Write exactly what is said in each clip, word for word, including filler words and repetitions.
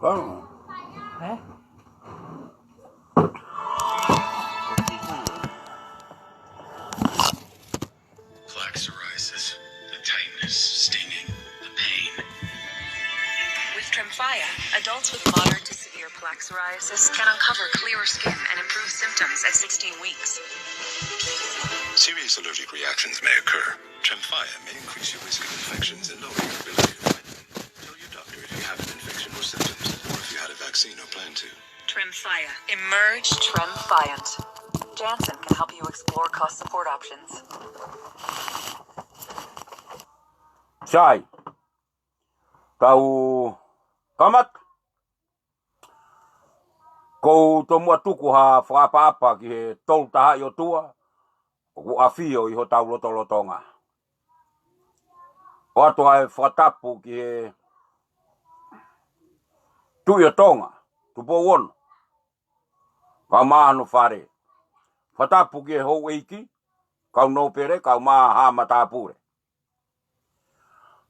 Oh. Eh? Plaque psoriasis. The tightness, stinging, the pain. With Tremfya, adults with moderate to severe plaque psoriasis can uncover clearer skin and improve symptoms at sixteen weeks. Serious allergic reactions may occur. Tremfya may increase your risk of infections and lower your ability to fight them. Tell your doctor if you have an infection or symptoms, or if you had a vaccine or plan to. Tremfya. Emerge Tremfyant. Janssen can help you explore cost support options. Sai. Tau kamata. Kou tomuʻa tuku ha fakaʻapaʻapa ki he Tolu Tahaʻi ʻOtua ʻoku ʻafio ʻi hotau lotolotonga. ʻOatu ʻa e fakatapu ki he Tuʻi ʻo Tonga, Tupou Ono, kae ʻumaʻā hono fale. Fakatapu ki he houʻeiki, kau nōpele, kae ʻumaʻā haʻa matāpule.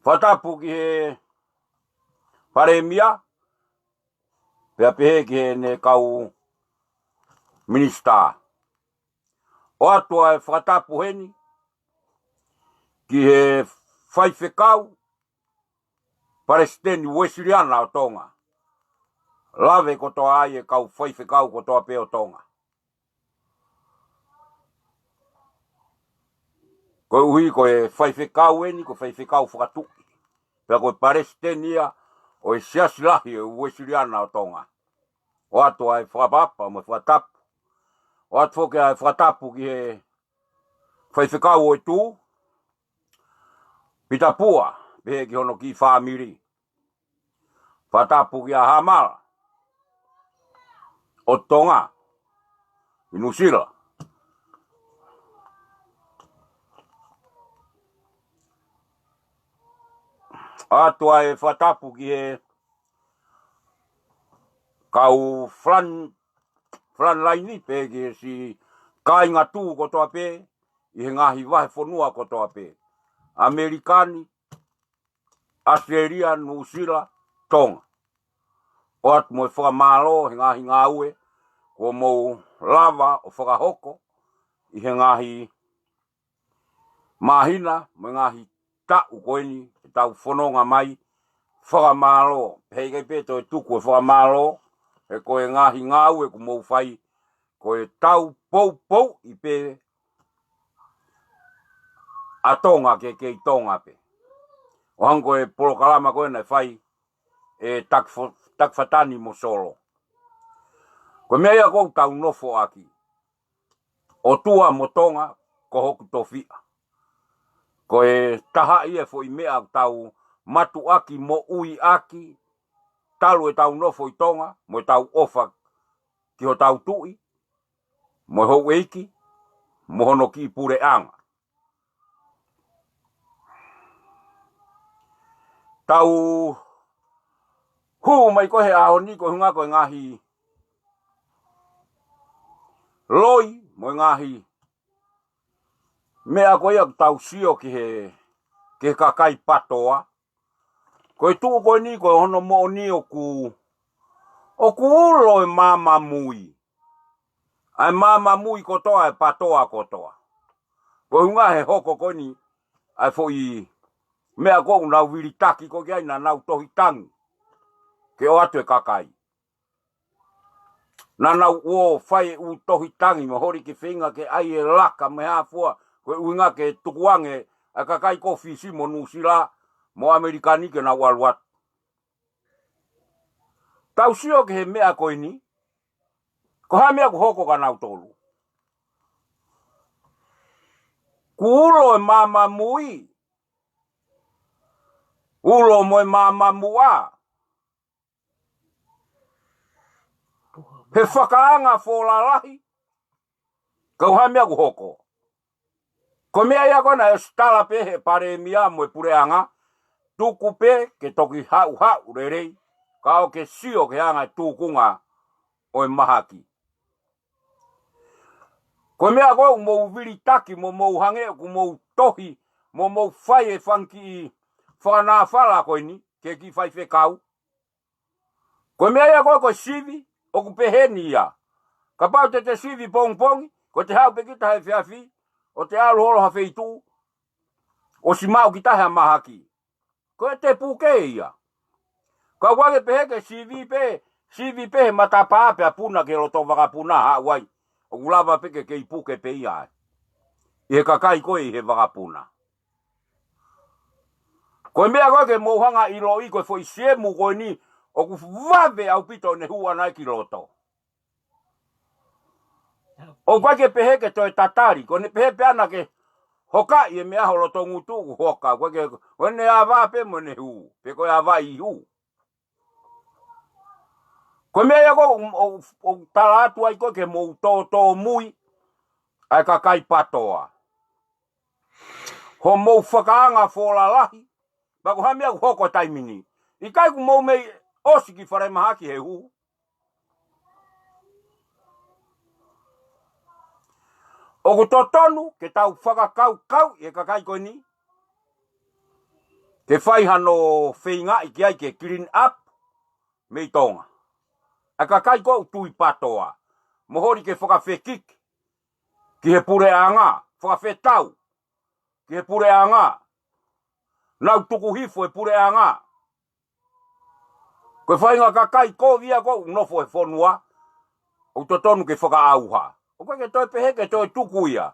Fakatapu ki he Palēmia, pea pehē ki heʻene kau minisitā. ʻOatu ʻa e fakatapu heni ki he faifekau Palesiteni Uēsiliana ʻo Tonga. Lave kotoa ai e kau faifekau kotoa pē ʻo Tonga. Koeʻuhi ko e faifekau eni, ko e faifekau fakatuʻi. Pea ko e palesiteni ia ʻo e Siasi Lahi ʻo e Uēsiliana ʻo Tonga. ʻOatu ʻa e fakaʻapaʻapa mo e fakatapu. ʻOatu foki ʻa e fakatapu ki he faifekau ʻo e Tuʻi, Pita Pua, pehē ki hono kiʻi fāmili. Fakatapu kia Hamala ʻo Tonga ʻi Nuʻusila. ʻOatu ʻa e fakatapu ki he kau front, front line pē ki he siʻi kāinga tuʻu kotoa pē ʻi he ngaahi vahefonua kotoa pē. ʻAmelika ni, ʻAositelēlia, Nuʻusila, Tonga. ʻOatu mo e fakamālō he ngaahi ngāue kuo mou lava ʻo fakahoko ʻi he ngaahi māhina mo e ngaahi taʻu ko eni ʻetau fononga mai. Fakamālō, heʻikai pē toe tuku e fakamālō, he ko e ngaahi ngāue kuo mou fai, ko e tau poupouʻi pē ʻa Tonga ke kei Tonga pē. ʻO hangē ko e polokalama ko ē naʻe fai ʻe Taki Fo-, Taki Fatani mo Solo. Ko e meʻa ia ʻoku tau nofo ʻaki. ʻOtua mo Tonga ko hoku tofiʻa. Ko e taha ia e foʻi meʻa ʻoku tau mātuʻaki moʻui ʻaki, talu ʻetau nofo ʻi Tonga, mo ʻetau ʻofa ki hotau tuʻi, mo e houʻeiki, mo hono kiʻi puleʻanga. Tau hū mai ko ē he ʻaho ni ko e ʻuhinga ko e ngaahi loi mo e ngaahi meʻa ko ia ʻoku tau sio ki he, ki he kakai PATOA. Ko e tuʻu ko eni ko hono moʻoni ʻoku, ʻoku ulo e maama mui. ʻA e maama mui kotoa e PATOA kotoa. Ko e ʻuhinga he hoko ko eni ʻa e foʻi meʻa ko ē ʻoku nau vilitaki ko ē ki ai naʻa nau tohi tangi ke ʻoatu e kakai. Naʻa nau ō fai e ʻū tohi tangi mo holi ke feinga ke ʻai e laka mo e hā fua, ko e ʻuhinga ke tukuange ʻa e kakai ko ē Fisi mo Nuʻusila mo ʻAmelika ni ke nau ʻalu atu. Tau sio ki he meʻa ko eni, ko e hā e meʻa ʻoku hoko kia nautolu? Kuo ulo e maama mui, ulo mo e maama muʻa. He fakaanga fōlalahi, ka ko e hā e meʻa ʻoku hoko? Ko e meʻa ia ko ē naʻe ʻosi tala pē he palēmia mo e puleʻanga, tuku pē ke toki haʻuhaʻu lelei, kae ʻoua ke sio ki he anga e tūkunga ʻo e mahaki. Ko e meʻa ko ē ʻoku mou vilitaki mo mou hangē ʻoku mou tohi mo mou fai e fanga kiʻi fakanāfala ko eni ki he kiʻi faifekau. Ko e meʻa ia ko ē ko e sivi, ʻoku peheni ia. Kapau te te sivi pongipongi, ko te haʻu pē kita he efiafi, ʻo te ʻalu holo ha feituʻu, ʻosi maʻu kita he mahaki. Ko e te puke ia. Ka ʻoku ʻikai ke pehē ke sivi pē, sivi pē he matapā pea puna ki he loto vakapuna haʻu ai. ʻOku lava pē ke kei puke pē ia ai. ʻI he kakai ko ē ʻi he vakapuna. Ko e meʻa ko ē ke mou hanga ʻiloʻi ko e foʻi siemu ko eni ʻoku vave ʻaupito ʻene hū ʻana ki loto. ʻOku ʻikai ke pehē ke toe tatali, ko ʻene pehē pē ʻana ke hokaʻi e meʻa ho loto ngutu ʻoku hoka, ʻoku ʻikai ke, ko ʻene ava pē mo ʻene hū, pe ko e ava ʻi hū. Ko e meʻa ia ko ē ʻoku, ʻoku, ʻoku tala atu ai ko ē ke mou tōtōmui ʻa e kakai PATOA. Hoʻomou fakaanga fōlalahi, pea ko e hā e meʻa ʻoku hoko he taimi ni. ʻIkai kuo mou mei ʻosi ki falemahaki he hū. ʻOku totonu ke tau fakakaukauʻi e kakai ko eni ke fai hano feingaʻi ki ai ke clean up mei Tonga. ʻA e kakai ko ē ʻoku tui PATOA, mo holi ke fakafekiki ki he puleʻanga, fakafetau ki he puleʻanga. Nau tuku hifo e puleʻanga. Ko e faʻahinga kakai kovi ia ʻoku nofo he fonua, ʻoku totonu ke fakaʻauha. ʻOku ʻikai ke toe pehē ke toe tuku ia.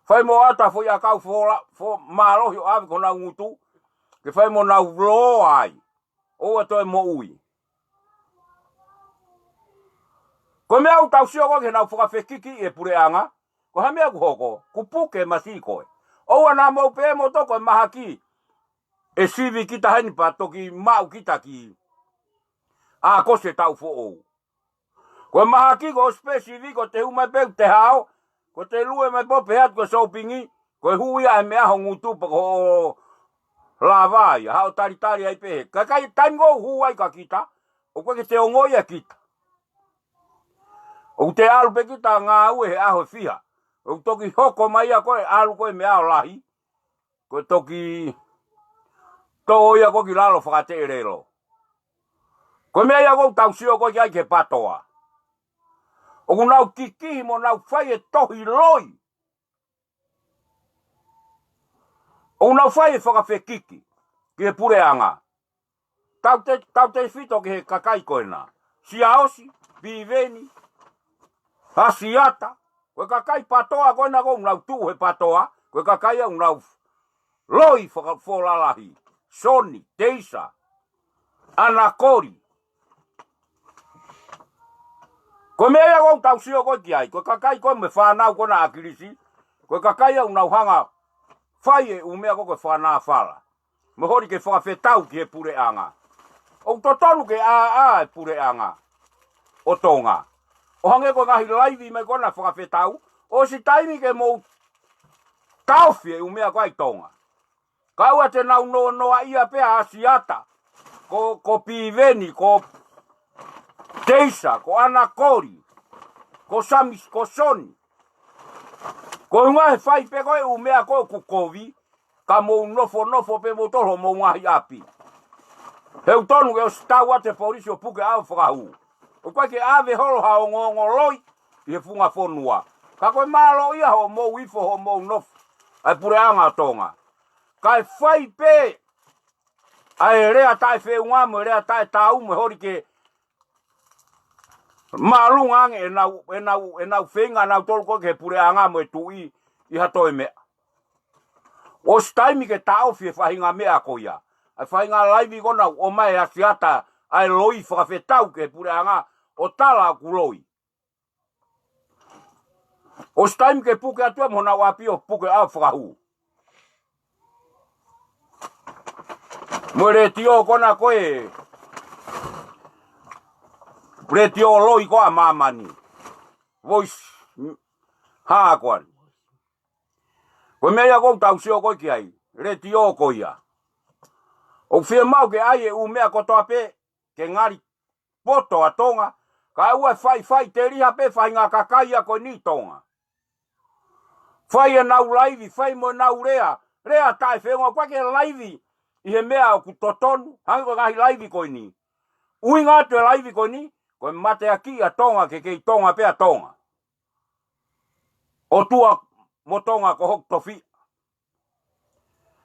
Fai mo ʻata foʻi ʻakau fola, fo mālohi ʻo ʻave ki honau ngutu, ke fai mo nau lō ai. ʻOua toe moʻui. Ko e meʻa ʻoku tau sio ko ē ke nau fakafekiki e puleʻanga, ko e hā e meʻa ʻoku hoko, kuo puke masiʻi ko ē. ʻOua naʻa mou pehē moutolu ko e mahaki ʻe sivi kita heni pea toki maʻu kita ki ʻAokosi e taʻu foʻou. Ko e mahaki kuo ʻosi pē sivi, ko te hū mai pē ʻo te hao, ko te lue mai pē ʻo pehē atu ko e sōpingi, ko e hū ia e meʻa ho ngutu pea ko hoʻo lava ia, haʻo talitali ai pē. Ka ʻikai, taimi ʻoku hū ai kia kita, ʻoku ʻikai ke te ongoʻi ʻe kita. ʻOku te ʻalu pē kita ngāue he ʻaho ʻe fiha. ʻOku toki hoko mai ia ko e ʻalu ko ē meʻa ʻo lahi, ko e toki tō ia ko ē ki lalo fakateʻelelo. Ko e meʻa ia ʻoku tau sio ko ē ki ai ki he PATOA. ʻOku nau kikihi mo nau fai e tohi loi. ʻOku nau fai e fakafekiki ki he puleʻanga. Tau te, tau te fito ki he kakai ko ena. Siaosi, Piveni, Hasiata, ko e kakai PATOA ko ena ʻoku nau tuʻu he PATOA, ko e kakai ʻoku nau loi faka-, fōlalahi, Soni, Teisa, ʻAnakoli. Ko e meʻa ia ʻoku tau sio ko ē ki ai, ko e kakai ko ē mo e fānau ko ena ʻa ʻAkilisi, ko e kakai ʻoku nau hanga fai e ʻū meʻa ko ē ko e fakanāfala. Mo holi ke fakafetau ki he puleʻanga. ʻOku totonu ke ʻāʻā e puleʻanga ʻo Tonga. ʻO hangē ko e ngaahi laivi mai ko ena fakafetau, ʻosi taimi ke mou taʻofi e ʻū meʻa ko ē ʻi Tonga. Kae ʻoua te nau noa, noa ia pea Hasiata, ko, ko Piveni, ko Teisa, ko ʻAnakoli, ko Sami, ko Soni. Ko e ʻuhinga he fai pē ko ē ʻū meʻa ko ē ʻoku kovi, ka mou nofonofo pē moutolu homou ngaahi ʻapi. He ʻoku tonu ke ʻosi tau atu e polisi ʻo puke ʻa e fakahū. ʻOku ʻikai ke ʻave holo ha ongoongo loi ʻi he funga fonua. Ka ko e mālō ia hoʻomou ifo hoʻomou nofo ʻa e puleʻanga ʻo Tonga. Kae fai pē ʻa e lea taʻefeʻunga mo e lea taʻetaau mo e holi ke māʻolunga ange ʻenau, ʻenau, ʻenau feinga nautolu ko ē ki he puleʻanga mo e tuʻi ʻi ha toe meʻa. ʻOsi taimi ke taʻofi e faʻahinga meʻa ko ia. ʻA e faʻahinga laivi ko ena ʻoku ʻomai ʻe Hasiata ʻa e loi fakafetau ki he puleʻanga ʻo tala ʻoku loi. ʻOsi taimi ke puke atu ia mo honau ʻapi ʻo puke ʻa e fakahū. Mo e letiō ko ena ko e letiō loi ko ē ʻa māmani. Voice, hā ko eni. Ko e meʻa ia ʻoku tau sio ko ē ki ai, letiō ko ia. ʻOku fiemaʻu ke ʻai e ʻū meʻa kotoa pē, ke ngali poto ʻa Tonga, kae ʻoua ʻe fai, fai teliha pē faʻahinga kakai ia ko eni ʻi Tonga. Fai ʻenau laivi, fai mo ʻenau lea, lea taʻefeʻunga, ʻoku ʻikai ke laivi ʻi he meʻa ʻoku totonu, hangē ko e ngaahi laivi ko eni. ʻuhinga atu e laivi ko eni, ko e mateakiʻi ʻa Tonga ke kei Tonga pē ʻa Tonga. ʻOtua mo Tonga ko hoku tofiʻa.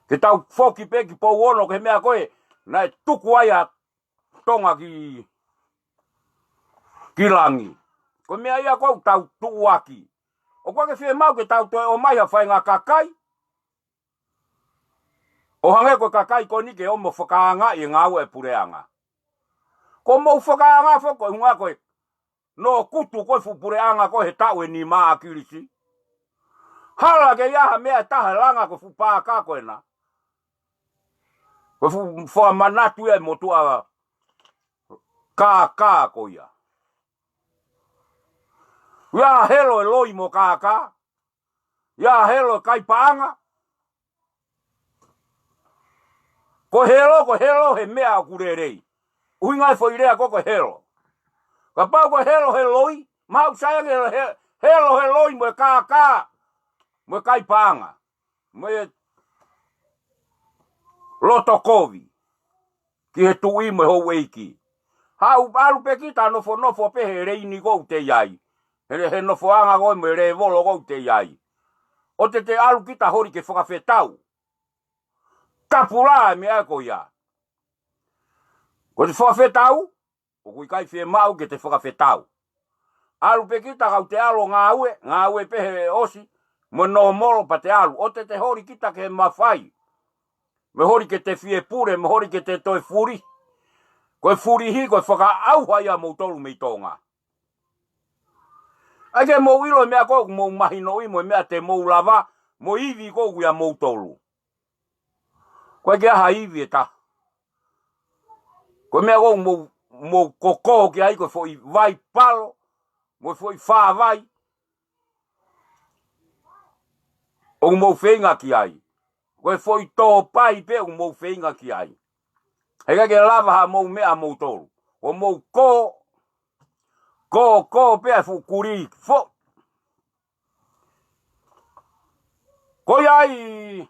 Ke tau foki pē ki Pouono ki he meʻa ko ē naʻe tuku ai ʻa Tonga ki, ki langi. Ko e meʻa ia ʻoku tau tuʻuaki. ʻOku ʻikai ke fiemaʻu ke tau toe ʻomai ha faʻahinga kakai ʻo hangē ko e kakai ko eni ke ō mo fakaangaʻi e ngāue ʻa e puleʻanga. Ko hoʻomou fakaanga foki ko e ʻuhinga ko e nō kutu ko e fuʻu puleʻanga ko ē he taʻu ʻe nima ʻa ʻAkilisi. Hala ke ʻi ai ha meʻa ʻe taha ʻe langa ko e fuʻu paaka ko ena. Ko e fuʻu fakamanatu ia ʻa e motuʻa kākā ko ia. ʻI ai ha helo ʻo e loi mo e kākā. ʻI ai ha helo ʻo e kai paʻanga. Ko e helo, ko e helo he meʻa ʻoku lelei. ʻUhinga e foʻi lea ko ē ko e helo. Kapau ko e helo he loi, mahalo ʻoku sai ange he, helo he loi mo e kākā, mo e kai paʻanga, mo e loto kovi ki he tuʻi mo e houʻeiki. Haʻu ʻalu pē kita nofonofo pē he leini ʻoku te ʻi ai. He, he nofoʻanga ko ē mo e lēvolo ʻoku te ʻi ai. ʻOua te te ʻalu kita holi ke fakafetau. Tapu lā e meʻa ko ia. Ko e fakafetau, ʻoku ʻikai fiemaʻu ke te fakafetau. ʻAlu pē kita kau te ʻalu ʻo ngāue, ngāue pē he ʻosi, mo e nōmolo pea te ʻalu. ʻOua te te holi kita ke mafai. Mo e holi ke te fie pule, mo e holi ke te toe fuli. Ko e fulihi, ko e fakaʻauha ia ʻa moutolu mei Tonga. ʻAi ke mou ʻilo e meʻa ko ē ʻoku mou mahinoʻi mo e meʻa te mou lava, mo e ivi ko ē ʻoku ʻia moutolu. ʻOku ʻikai ke ʻi ai ha ivi ʻe taha. Ko e meʻa ko ē ʻoku mou, mou koko ki ai ko e foʻi vai palo, mo e foʻi fāvai ʻoku mou feinga ki ai. Ko e foʻi tōpai pē ʻoku mou feinga ki ai. He ʻikai ke lava ha mou meʻa moutolu. ʻOku mou ko, ko, ko pē ʻa e fuʻu kulī foʻi. Ko ia ai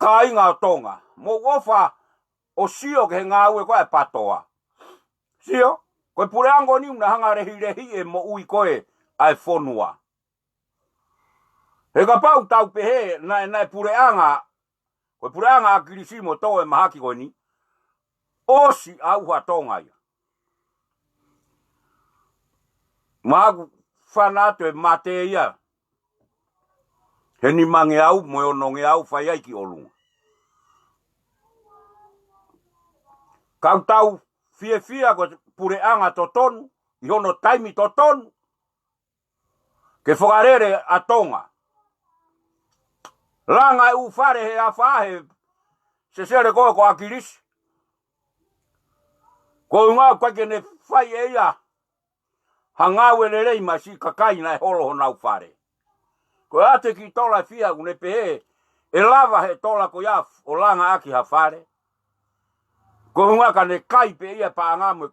kāinga ʻo Tonga, mou ʻofa ʻo sio ki he ngāue ko ē ʻa e PATOA. Sio, ko e puleʻanga ko eni ʻoku na hanga lehilehiʻi e moʻui ko ē ʻa e fonua. He kapau te tau pehē naʻe, naʻe puleʻanga, ko e puleʻanga ʻa ʻAkilisi mo Tō e mahaki ko eni, ʻosi ʻauha Tonga ia. Mahalo ʻoku fana atu e mate ia he nimangeau mo e onongeau fai ai ki ʻolunga. Ka tau fiefia ko e puleʻanga totonu, ʻi hono taimi totonu, ke fakalele ʻa Tonga. Langa e ʻū fale he afā he sesele ko ē ko ʻAkilisi. Ko e ʻuhinga ʻoku ʻikai ke ne fai ʻe ia ha ngāue lelei maʻa siʻi kakai naʻe holo honau fale. Ko e ʻate ki tola fiha ʻoku ne pehē, ʻe lava he tola ko ia ʻo langa ʻaki ha fale. Ko e ʻuhinga ka ne kai pē ia paʻanga mo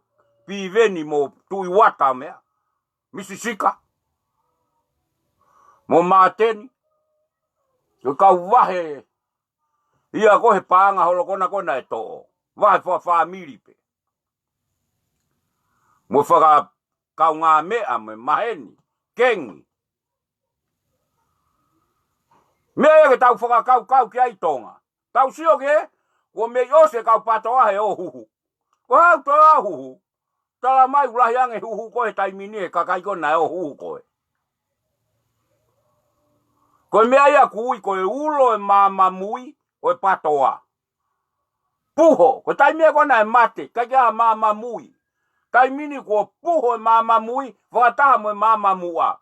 Piveni mo Tuʻi Uata meʻa. Misi Sika mo Māteni. Ko e kau vahe ia ko ē he paʻanga holo ko ena ko ē naʻe toʻo. Vahe fakafāmili pē. Mo fakakaungāmeʻa mo e maheni, kengi. Meʻa ia ke tau fakakaukau ki ai Tonga. Tau sio ki he, kuo mei ʻosi e kau PATOA he ō huhu. Ko e hā ʻoku toe ō huhu? Tala mai ʻoku lahi ange huhu ko ē he taimi ni he kakai ko ē naʻe ō huhu ko ē. Ko e meʻa ia ʻoku ui ko e ulo e māmā mui ʻo e PATOA. Puho, ko e taimi ia ko ē naʻe mate, ʻikai ke ʻi ai ha māmā mui. Taimi ni kuo puho e māmā mui, fakataha mo e māmā muʻa.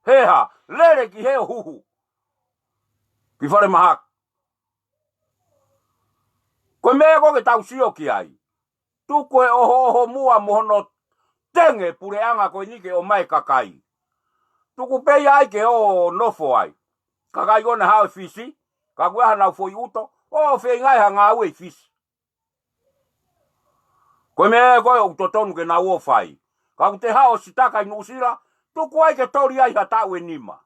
He hā, lele ki he ō huhu ki falemahaki. Ko e meʻa ko ē ke tau sio ki ai. Tuku e ʻohoʻoho muʻa mo hono tenge puleʻanga ko eni ke ʻomai e kakai. Tuku pē ia ai ke ō nofo ai. Kakai ko ena haʻu ʻi Fisi, ka ʻoku ʻi ai hanau foʻi ʻuto, ʻo feinga ai ha ngāue ʻi Fisi. Ko e meʻa ko ē ʻoku totonu ke nau ō fai. Ka ʻoku te haʻu ʻo sitaka ʻi Nuʻusila, tuku ai ke toli ai ha taʻu ʻe nima.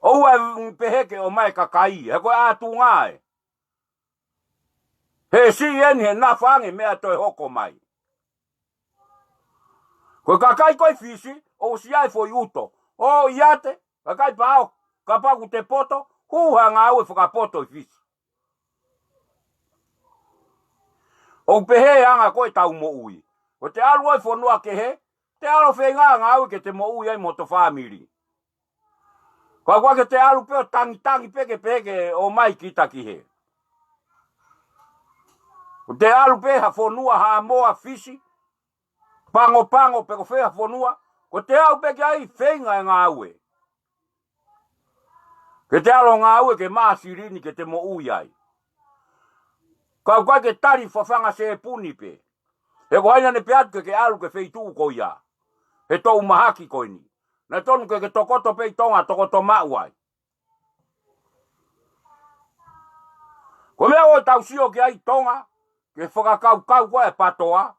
ʻOua ʻe pehē ke ʻomai e kakai, he ko e ʻatunga ē. He siʻi eni he nafa ange meʻa toe hoko mai. Ko e kakai ko ē Fisi, ʻosi ʻi ai e foʻi uto. ʻO ʻiate, kakai pao, kapau ʻoku te poto, hū ha ngāue fakapoto ʻi Fisi. ʻOku pehē anga ko ē ʻetau moʻui. Ko ʻete ʻalu ʻo e fonua kehe, te ʻalu ʻo feinga ngāue ke te moʻui ai mo hoto fāmili. Ka ʻoku ʻikai ke te ʻalu pē ʻo tangitangi pē ke pehē ke ʻomai kita ki hē. Ko ʻete ʻalu pē ha fonua, Haʻamoa, Fisi, Pangopango pe ko fē ha fonua, ko ʻete ʻalu pē ki ai feinga e ngāue. Ke te ʻalu ʻo ngāue ke maʻu silini ke te moʻui ai. Ka ʻoku ʻikai ke tali fafanga sēpuni pē. He ko hai naʻa ne pehē atu ke ke ʻalu ki he feituʻu ko ia. He toʻu mahaki ko eni. Naʻe tonu ke ke tokoto pē ʻi Tonga, tokoto maʻu ai. Ko e meʻa ʻoku tau sio ki ai ʻi Tonga, ke fakakaukau ko ē e PATOA.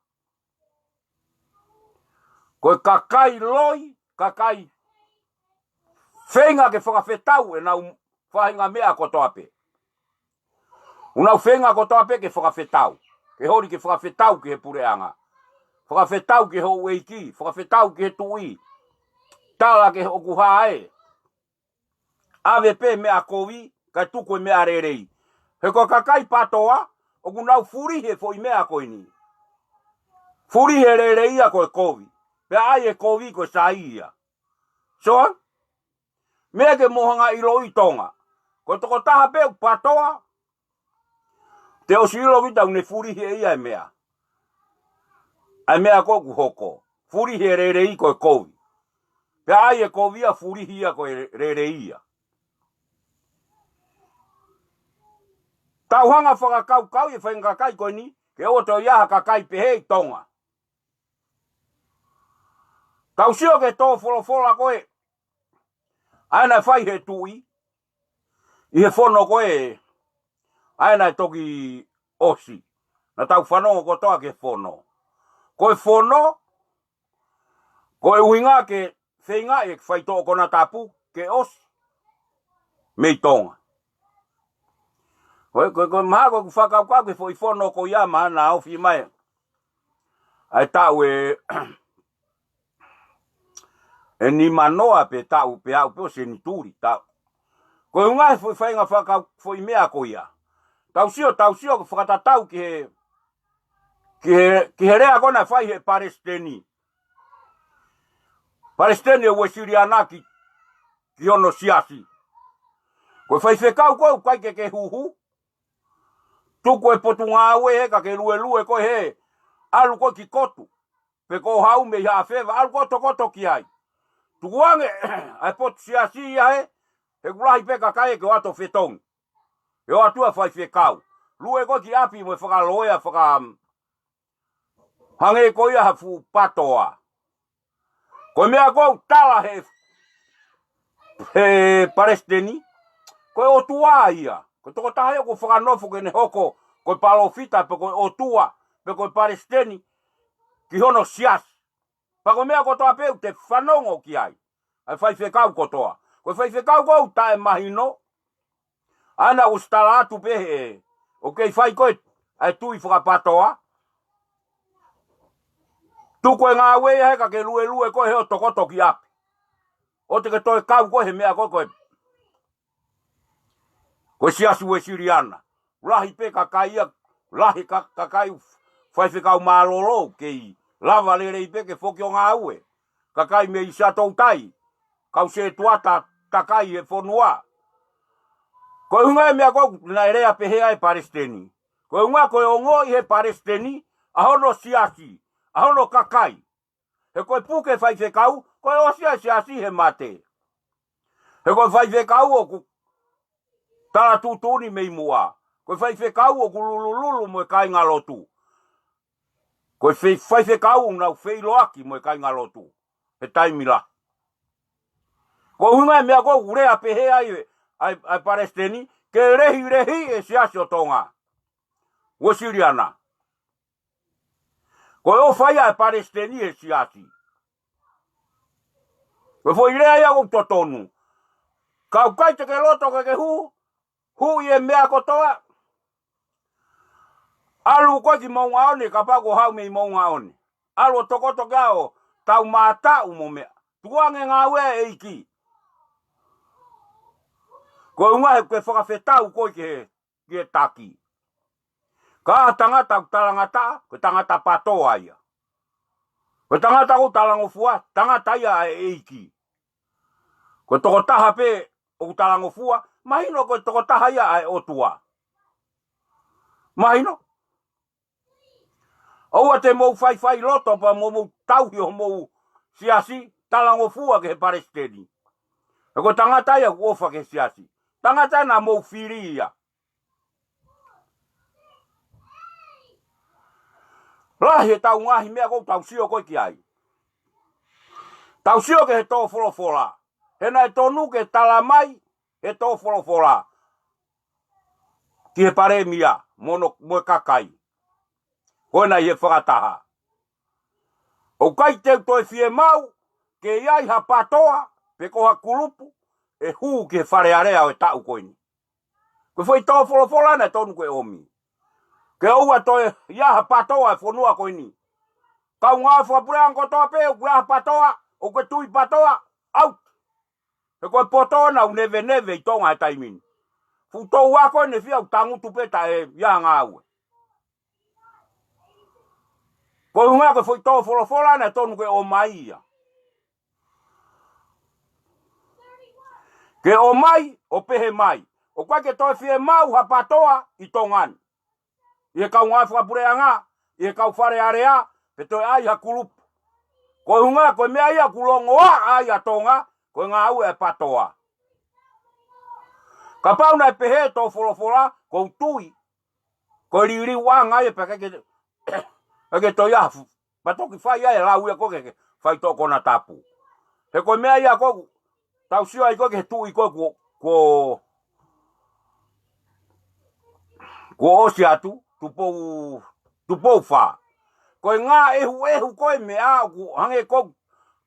Ko e kakai loi, kakai feinga ke fakafetau ʻenau faʻahinga meʻa kotoa pē. ʻOku nau feinga kotoa pē ke fakafetau. Ke holi ke fakafetau ki he puleʻanga. Fakafetau ki he houʻeiki, fakafetau ki he tuʻi. Tala ke ʻoku hā ē. ʻAve pē meʻa kovi, kae tuku e meʻa lelei. He ko e kakai PATOA, ʻoku nau fulihi e foʻi meʻa ko eni. Fulihi e lelei ia ko e kovi. Pea ʻai e kovi ko e sai ia. So, meʻa ke mou hanga ʻiloʻi Tonga. Ko e tokotaha pē ʻoku PATOA, te ʻosi ʻilo kita ʻoku ne fulihi ʻe ia e meʻa. ʻA e meʻa ko ē ʻoku hoko. Fulihi e lelei ko e kovi. Pea ʻai e kovi ia fulihi ia ko e lelei ia. Tau hanga fakakaukau e faʻahinga kakai ko eni, ke ʻoua toe ʻi ai ha kakai pehē ʻi Tonga. Tau sio ki he tō folofola ko ē. ʻA ia naʻe fai he tuʻi. ʻI he fono ko ē. ʻA ia naʻe toki ʻosi. Naʻa tau fanongo kotoa ki he fono. Ko e fono. Ko e ʻuhinga ke feinga e faitoʻo konatapu ke ʻosi. Mei Tonga. Ko e, ko e, ko e mahalo ko ʻeku fakakaukau ki he foʻi fono ko ia mahalo naʻe ofi mai. ʻA e taʻu ē, ʻe nimanoa pē taʻu pē aʻu pē ʻo senituli taʻu. Ko e ʻuhinga he foʻi faʻahinga fakakau-, foʻi meʻa ko ia. Tau sio, tau sio ke fakatatau ki he, ki he, ki he lea ko ē naʻe fai he palesiteni. Palesiteni ʻo e Uēsiliana ki, ki hono siasi. Ko e faifekau ko ē ʻoku ʻikai ke ke huhu. Tuku e potungāue he ka ke luelue ko ē he. ʻAlu ko ē ki Kotu. Pe ko Hau mei Haʻafeva, ʻalu ko ē tokoto ki ai. Tukuange, ʻa e potu siasi ia he, he ʻoku lahi pē kakai ke ʻoatu fetongi. ʻE ʻoatu ʻa e faifekau. Lue ko ē ki ʻapi mo e fakaloea faka-, hangē ko ia ha fuʻu PATOA. Ko e meʻa ko ē ʻoku tala he, he palesiteni, ko e ʻOtua ia. Ko e tokotaha ia ʻoku fakanofo ke ne hoko, ko e palōfita, pe ko e ʻOtua, pe ko e palesiteni, ki hono siasi. Pea ko e meʻa kotoa pē ʻoku te fanongo ki ai. ʻA e faifekau kotoa. Ko e faifekau ko ē ʻoku taʻemahino. ʻA ia naʻa ku ʻosi tala atu pē he. ʻOku kei fai ko ē ʻa e tui fakapatoa. Tuku e ngāue ia he ka ke luelue ko ē he ʻo tokoto ki ʻapi. ʻOua te ke toe kau ko ē he meʻa ko ē ko ē. Ko e siasi Uēsiliana. Lahi pē kakai ia, lahi ka-, kakai faifekau mālōlō, kei lava lelei pē ke foki ʻo ngāue. Kakai mei Siaʻatoutai, kau sētuata takai he fonua. Ko e ʻuhinga e meʻa ko ē naʻe lea pehē ai e palesiteni. Ko e ʻuhinga ko e ongoʻi he palesiteni, ʻa hono siasi, ʻa hono kakai. He ko e puke faifekau, ko e ʻosi ʻa e siasi he mate. He ko e faifekau ʻoku tala tuʻutuʻuni mei muʻa. Ko e faifekau ʻoku lulululu mo e kāingalotu. Ko e fai-, faifekau ʻoku nau feʻiloaki mo e kāingalotu. He taimi lahi. Ko e ʻuhinga e meʻa ko ē ʻoku lea pehē ai e, ʻa e, ʻa e palesiteni, ke lehilehi e siasi ʻo Tonga. Uēsiliana. Ko e ʻofa ia e palesiteni he siasi. Ko e foʻi lea ia ʻoku totonu. Ka ʻoku ʻikai te ke loto ke ke hū, hū ʻi he meʻa kotoa. ʻAlu koe ki Moʻungaʻone, kapau ko haʻu mei Moʻungaʻone. ʻAlu ʻo tokoto ki ai ʻo tau mātaʻu mo meʻa. Tuku ange ngāue ʻa e ʻEiki. Ko e ʻuhinga he ke fakafetau koe ki he, ki he taki. Ka tangata ʻoku talangataʻa, ko e tangata pātoa ia. Ko e tangata ʻoku talangofua, tangata ia ʻa e ʻEiki. Ko e tokotaha pē ʻoku talangofua, mahino ko e tokotaha ia ʻa e ʻOtua. Mahino. ʻOua te mou faifai loto pea mo mou tauhi homou siasi, talangofua ki he palesiteni. He ko e tangata ia ʻoku ʻofa ki he siasi. Tangata naʻa mou fili ia. Lahi ʻetau ngaahi meʻa ʻoku tau sio ko ē ki ai. Tau sio ki he tō folofola. He naʻe tonu ke tala mai he tō folofola ki he palēmia mo hono, mo e kakai. Ko ena ʻi he fakataha. ʻOku ʻikai te u toe fiemaʻu ke ʻi ai ha pātoa pe ko ha kulupu ʻe hū ki he Fale Alea ʻo e taʻu ko eni. Ko e foʻi tō folofola naʻe tonu ke ʻomi. Ke ʻoua toe ʻi ai ha pātoa ʻi he fonua ko eni. Kaungā fakapuleʻanga kotoa pē ʻoku ʻi ai ha pātoa, ʻoku ke tui pātoa, out. He ko e poto naʻa nau neveneve ʻi Tonga he taimi ni. Fuʻu tō ako ʻene fia ʻoku tangutu pē taʻe ʻi ai ha ngāue. Ko e ʻuhinga ko e foʻi tō folofola naʻe tonu ke ʻomai ia. Ke ʻomai, ʻo pehē mai. ʻOku ʻikai ke toe fiemaʻu ha pātoa ʻi Tonga ni. ʻI he kaungā fakapuleʻanga, ʻi he kau Fale Alea, pe toe ʻai ha kulupu. Ko e ʻuhinga, ko e meʻa ia ʻoku longoaʻa ai ʻa Tonga, ko e ngāue ʻa e pātoa. Kapau naʻe pehē tō folofola, ʻoku ou tui. Ko e liliuʻanga ia pea ʻikai ke, ʻikai ke toe ʻi ai ha fu-, pea toki fai ai e lau ia ko ē ki he faitoʻo konatapu. He ko e meʻa ia ko ē, tau sio ai ko ē ki he tuʻi ko ē kuo, kuo, kuo ʻosi atu, Tupou, Tupou Fā. Ko e ngāue ʻehuʻehu ko ē meʻa ʻoku hangē ko ē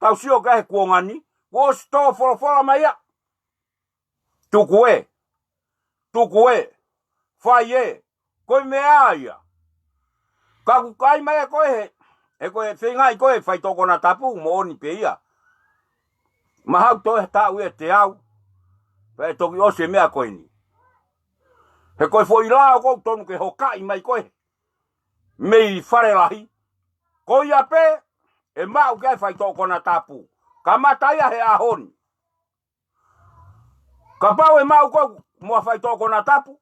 tau sio ki ai he kuonga ni, kuo ʻosi tō folofola mai ia. Tuku ē. Tuku ē. Fai ē. Ko e meʻa ia. Ka ʻoku ʻai mai ʻe koe he, ʻe koe feingaʻi koe faitoʻo konatapu moʻoni pē ia. Mahalo toe taʻu ʻe teau. Pea toki ʻosi e meʻa ko eni. He ko e foʻi lao ʻoku tonu ke hokaʻi mai koe mei Fale Lahi. Ko ia pē, ʻe maʻu ki ai faitoʻo konatapu. Kamata ia he ʻaho ni. Kapau ʻe maʻu koe mo ha faitoʻo konatapu,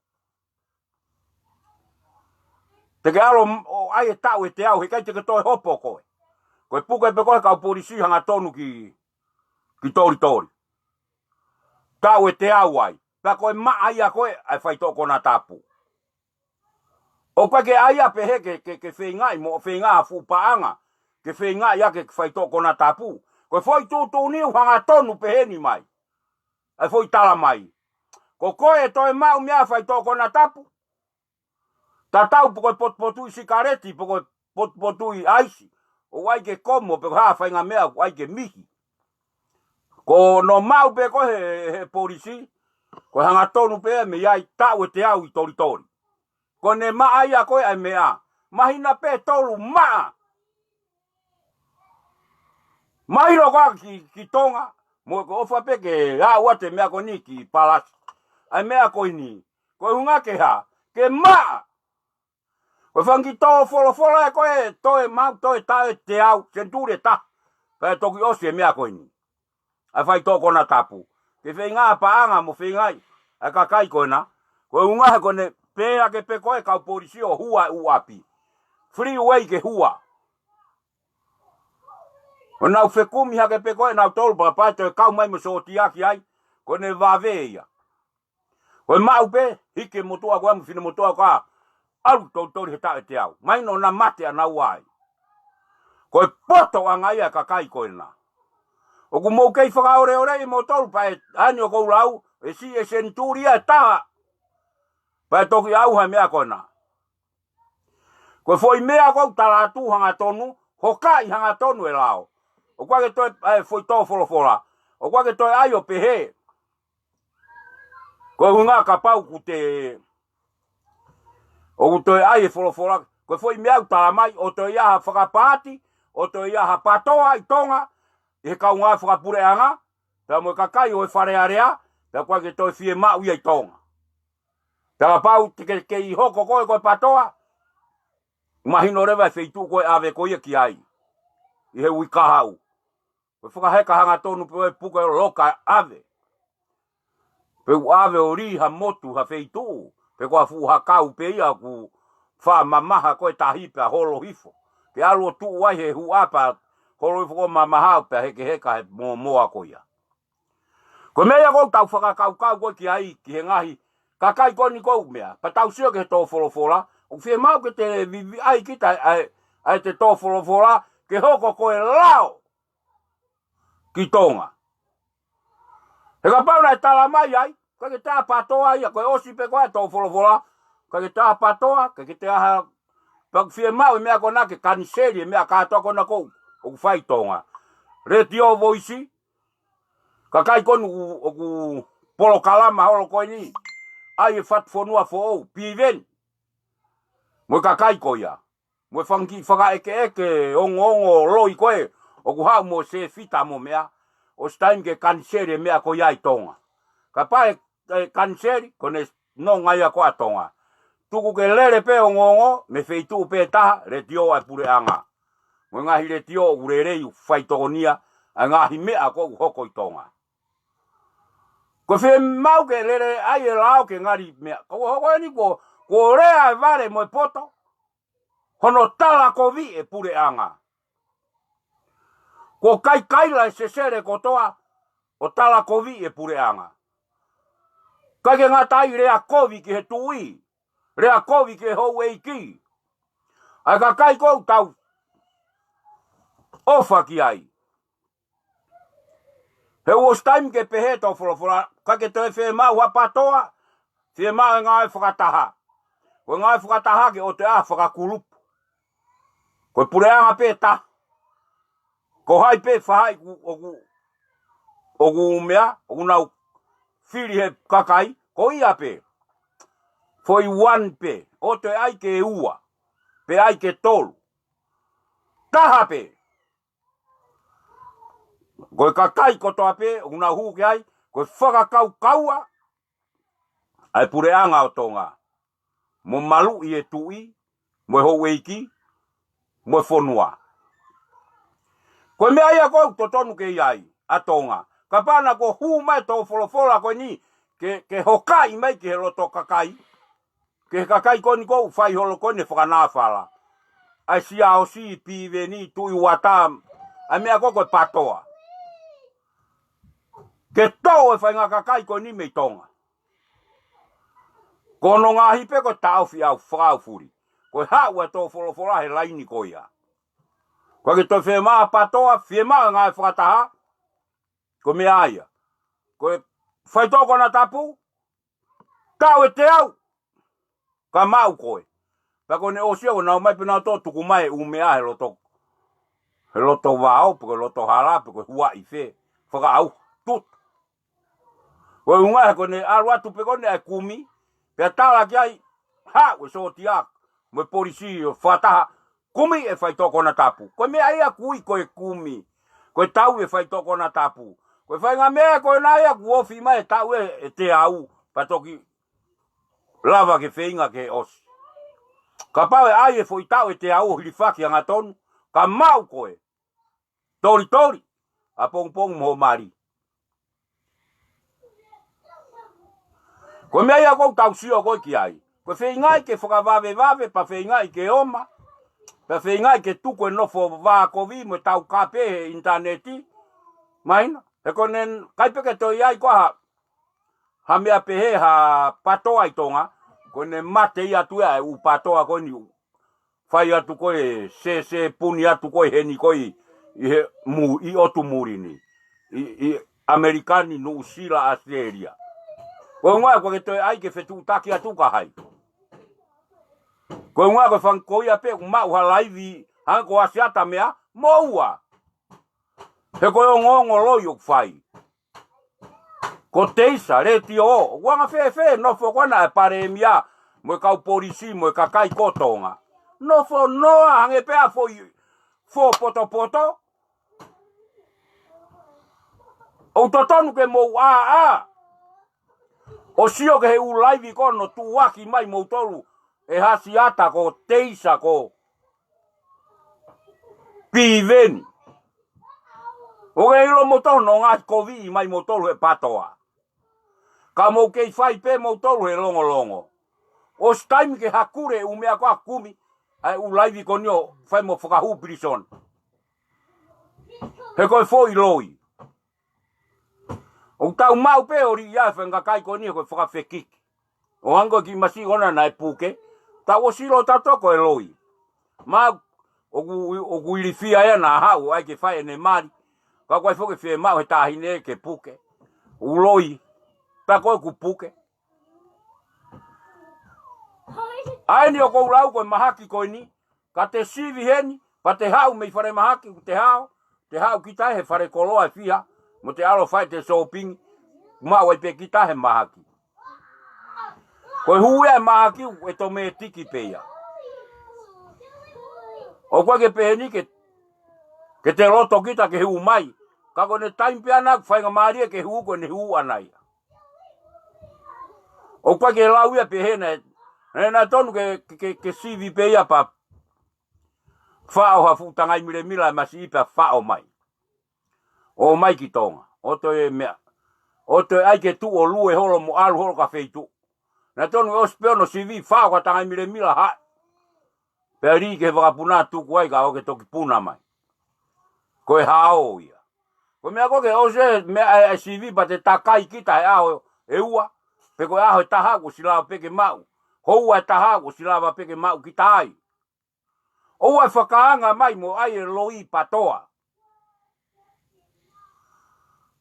te ke ʻalu ʻo ʻai e taʻu ʻe teau, he ʻikai te ke toe hopo koe. Ko e puke pē koe kau polisi hangatonu ki, ki Tolitoli. Taʻu ʻe teau ai. Pea ko e maʻa ia ko ē ʻa e faitoʻo konatapu. ʻOku ʻikai ke ʻai ia pehē ke, ke, ke feingaʻi mo feingaʻi ha fuʻu paʻanga. Ke feingaʻi ia ke faitoʻo konatapu. Ko e foʻi tuʻutuʻuni ʻoku hangatonu pehē ni mai. ʻA e foʻi tala mai. Ko koe ʻe toe maʻu mei ai faitoʻo konatapu. Tatau pe ko e potupotuʻi sikaleti, pe ko e potupotuʻi ʻaisi. ʻOku ʻai ke komo, pe ko e hā faʻahinga meʻa, ʻoku ʻai ke mihi. Ko hono maʻu pē ko ē he, he polisi, ko e hangatonu pē mei ai taʻu ʻe teau ʻi Tolitoli. Ko ʻene maʻa ia ko ē ʻa e meʻa. Mahina pē tolu maʻa. Mahino ko ā ki, ki Tonga, mo e ko e ʻofa pē ke aʻu atu e meʻa ko eni ki Palasi. ʻA e meʻa ko eni. Ko e ʻuhinga ke hā, ke maʻa. Ko e fanga kiʻi tō folofola ē ko ē, toe maʻu, toe taʻu ʻe teau, senituli ʻe taha. Pea toki ʻosi e meʻa ko eni. ʻA e faitoʻo konatapu. Ke feingaʻi paʻanga mo feingaʻi ʻa e kakai ko ena. Ko e ʻuhinga he ko ʻene pehē hake pē ko ē kau polisi ʻo hua e ʻū ʻapi. Freeway ke hua. ʻO nau fekumi hake pē ko ē nautolu pea pā toe kau mai mo sōtia ki ai. Ko ʻene vave ia. Ko e maʻu pē, hiki e motuʻa ko ē mo e finemotuʻa ko ē, ʻalu Tolitoli he taʻu ʻe teau. Mahino naʻa mate ʻanaua ai. Ko e potoʻanga ia e kakai ko ena. ʻOku mou kei fakaoleole ʻi moutolu pea ʻe ani ʻoku ou lau, ʻe siʻi e senituli ia ʻe taha. Pea toki ʻauha e meʻa ko ena. Ko e foʻi meʻa ʻoku ou tala atu hangatonu, hokaʻi hangatonu e lao. ʻOku ʻikai ke toe, ʻa e foʻi tō folofola. ʻOku ʻikai ke toe ʻai ʻo pehē. Ko e ʻuhinga kapau ʻoku te, ʻOku toe ʻai e folofola, ko e foʻi meʻa ʻoku tala mai, ʻoku toe ʻi ai ha fakapaati, ʻoku toe ʻi ai ha PATOA ʻi Tonga, ʻi he kaungā fakapuleʻanga, pea mo e kakai ʻo e Fale Alea, pea ʻoku ʻikai ke toe fiemaʻu ia ʻi Tonga. Pea kapau te ke, ke ʻi hoko koe ko e PATOA, mahino leva e feituʻu ko ē ʻave koe ia ki ai, ʻi he uike kahaʻu. Ko e fakaheka hangatonu pē ʻo e puke ʻo loka ʻave. Pe ʻoku ʻave ʻo lī ha motu ha feituʻu, pe ko ha fuʻu hakau pē ia ʻoku faʻa mamaha ko e tahi pea holo hifo. Ke ʻalu ʻo tuʻu ai he huʻa pea holo hifo ko e mamaha pea hekeheka he mōmoa ko ia. Ko e meʻa ia ʻoku tau fakakaukau ko ē ki ai, ki he ngaahi kakai ko eni ʻoku meʻa. Pea tau sio ki he tō folofola, ʻoku fiemaʻu ke te viviʻi ai kita ʻa e, ʻa e te tō folofola, ke hoko ko e lao ki Tonga. He kapau naʻe tala mai ai, ʻikai ke toe ʻi ai ha PATOA ia, ko e ʻosi pē ko ē tō folofola, ʻikai ke toe ʻi ai ha PATOA, ʻikai ke toe ʻi ai ha, pea ʻoku fiemaʻu e meʻa ko ena ke kaniseli e meʻa kātoa ko ena ʻoku, ʻoku fai ʻi Tonga. Letiō Voisi, kakai ko eni ʻoku, ʻoku polokalama holo ko eni, ʻai e Fatufonua Foʻou, Piveni. Mo e kakai ko ia. Mo e fanga kiʻi fakaʻekeʻeke ongoongo loi ko ē, ʻoku haʻu mo e sefita mo e meʻa, ʻosi taimi ke kaniseli e meʻa ko ia ʻi Tonga. Kapau ʻe, ʻe kaniseli, ko ʻene nonga ia ko ē ʻa Tonga. Tuku ke lele pē ongoongo, mei he feituʻu pē taha, letiō ʻa e puleʻanga. Mo e ngaahi letiō ʻoku lelei ʻoku faitokonia, ʻa e ngaahi meʻa ko ē ʻoku hoko ʻi Tonga. Ko e fiemaʻu ke lele ai e lao ke ngali meʻa. Ka ʻoku hoko eni ko, ko e lea e vale mo e poto, hono talakoviʻi e puleʻanga. Ko e kaikaila e sesele kotoa ʻo talakoviʻi e puleʻanga. ʻIkai ke ngata ai, lea kovi ki he tuʻi, lea kovi ki he houʻeiki. ʻA e kakai ʻoku tau ʻofa ki ai. He ʻosi taimi ke pehē tō folofola, ʻikai ke toe fiemaʻu ha PATOA, fiemaʻu e ngāue fakataha. Ko e ngāue fakataha ke ʻoua te ʻi ai ha fakakulupu. Ko e puleʻanga pē taha. Ko hai pē faʻahi ʻoku, ʻoku, ʻoku meʻa, ʻoku nau fili he kakai, ko ia pē. Foʻi one pē, ʻoua te ʻi ai ke ua, pe ʻi ai ke tolu. Taha pē. Ko e kakai kotoa pē, ʻoku nau hū ki ai, ko e fakakaukaua ʻa e puleʻanga ʻo Tonga. Mo maluʻi e tuʻi, mo e houʻeiki, mo e fonua. Ko e meʻa ia ʻoku totonu ke ʻi ai, ʻa Tonga. Kapau naʻe hū mai tō folofola ko eni, ke, ke hokaʻi mai ki he loto kakai. Ki he kakai ko eni ʻoku fai holo ko eni fakanāfala. ʻA e Siaosi, Piveni, Tuʻi Uata, ʻa e meʻa ko ē ko e PATOA. Ke toʻo e faʻahinga kakai ko eni mei Tonga. Ko hono ngaahi pē ko e taʻofi ʻa e fakaʻaufuli. Ko e haʻu ʻa e tō folofola he laini ko ia. ʻIkai ke toe fiemaʻu ha PATOA, fiemaʻu e ngāue fakataha. Ko e meʻa ia. Ko e faitoʻo konatapu, taʻu ʻe teau, ka maʻu koe. Pea ko ʻene ʻosi ia ʻo nau mai pē nau tō tuku mai e ʻū meʻa he loto, he loto vao, pe ko e loto hala, pe ko e huaʻi fē, fakaʻauha, tutu. Ko e ʻuhinga he ko ʻene ʻalu atu pē ko eni ʻa e kumi, pea tala ki ai, haʻu e sōtia, mo e polisi ʻo fakataha, kumi e faitoʻo konatapu. Ko e meʻa ia ʻoku ui ko e kumi. Ko e taʻu e faitoʻo konatapu. Ko e faʻahinga meʻa ko ena ia ʻoku ofi mai e taʻu ʻe, ʻe teau. Pea toki lava ke feinga ke ʻosi. Kapau ʻe ʻai e foʻi taʻu ʻe teau ʻo hilifaki hangatonu. Ka maʻu koe. Tolitoli. ʻApongipongi mo hoʻo mali. Ko e meʻa ia ʻoku tau sio ko ē ki ai. Ko e feingaʻi ke fakavavevave, pea feingaʻi ke oma, pea feingaʻi ke tuku e nofo vākovi mo e taukape he ʻinitaneti. Mahino, he ko ʻene ʻikai pē ke toe ʻi ai ko ha, ha meʻa pehē ha PATOA ʻi Tonga, ko ʻene mate ia atu ia e ʻū PATOA ko eni ʻoku fai atu ko ē, sēsē puni atu ko ē heni ko ē ʻi, ʻi he mū, ʻi ʻotu muli ni. ʻI, ʻi ʻAmelika ni, Nuʻusila, ʻAositelēlia. Ko e ʻuhinga ʻoku ʻikai ke toe ʻai ke fetuʻutaki atu ka hai. Ko e ʻuhinga ko e fanga ko ia pē ʻoku maʻu ha laivi, hangē ko Asiata meʻa, moʻua. He ko e ongoongo loi ʻoku fai. Ko Teisa, letiō, ʻoku anga fēfē, nofo ko ena e palēmia, mo e kau polisi, mo e kakai ko Tonga. Nofo noa hangē pē ha foʻi fō potopoto. ʻOku totonu ke mou ʻā ʻo sio ki he ʻū laivi ko ē ʻoku tuʻuaki mai moutolu ʻe Hasiata ko Teisa ko Piveni. ʻOku ke ʻilo moutolu ʻoku ngaahi kovi mai moutolu he PATOA. Ka mou kei fai pē moutolu he longolongo. ʻOsi taimi ke hakule ʻū meʻa ko ē ʻa kumi ʻa e ʻū laivi ko eni ʻo fai mo fakahū pilīsone. He ko e foʻi loi. ʻOku tau maʻu pē ʻo liʻaki ʻa e faʻahinga kakai ko eni he ko e fakafekiki. ʻO hangē ko e kiʻi masiʻi ko ena naʻe puke. Tau ʻosi ʻilo tautolu ko e loi. Maʻu, ʻoku, ʻoku ilifia ia naʻa haʻu ʻo ʻai ke fai ʻene mali. Ka ʻoku ʻikai foki ke fiemaʻu he taʻahine ke puke. ʻOku loi. Pea ko ē ʻoku puke. ʻA eni ʻoku ou lau ko e mahaki ko eni. Ka te sivi heni, pea te haʻu mei falemahaki, ʻoku te haʻu, te haʻu kita he falekoloa ʻe fiha, mo te ʻalu fai ʻete sōpingi, maʻu ai pē kita he mahaki. Ko e hū ia e mahaki, ʻoku ʻotometiki pē ia. ʻOku ʻikai ke pehē ni ke, ke te loto kita ke hū mai. Ka ko ʻene taimi pē ʻana ʻoku faingamālie ke hū ko ʻene hū ʻana ia. ʻOku ʻikai ke lau ia pehē naʻe, naʻe tonu ke, ke, ke, ke sivi pē ia pea faʻo ha fuʻu tangai milemila ʻe masiʻi pea faʻo mai. ʻO mai ki Tonga. ʻO toe meʻa. ʻO toe ʻai ke tuʻu ʻo lue holo mo ʻalu holo ki ha feituʻu. Naʻe tonu ʻosi pē hono sivi faʻo ki ha tangai milemila haʻu. Pea lī ki he vakapuna tuku ai ka ʻoku ke toki puna mai. Ko e hao ia. Ko e meʻa ko ē ke ʻosi e meʻa ʻa e, ʻa e sivi pea te takai kita he ʻaho ʻe ua. Pe ko e ʻaho ʻe taha kuo ʻosi lava pē ke maʻu. Houa ʻe taha kuo ʻosi lava pē ke maʻu kita ai. ʻOua ʻe fakaanga mai mo ʻai e loi PATOA.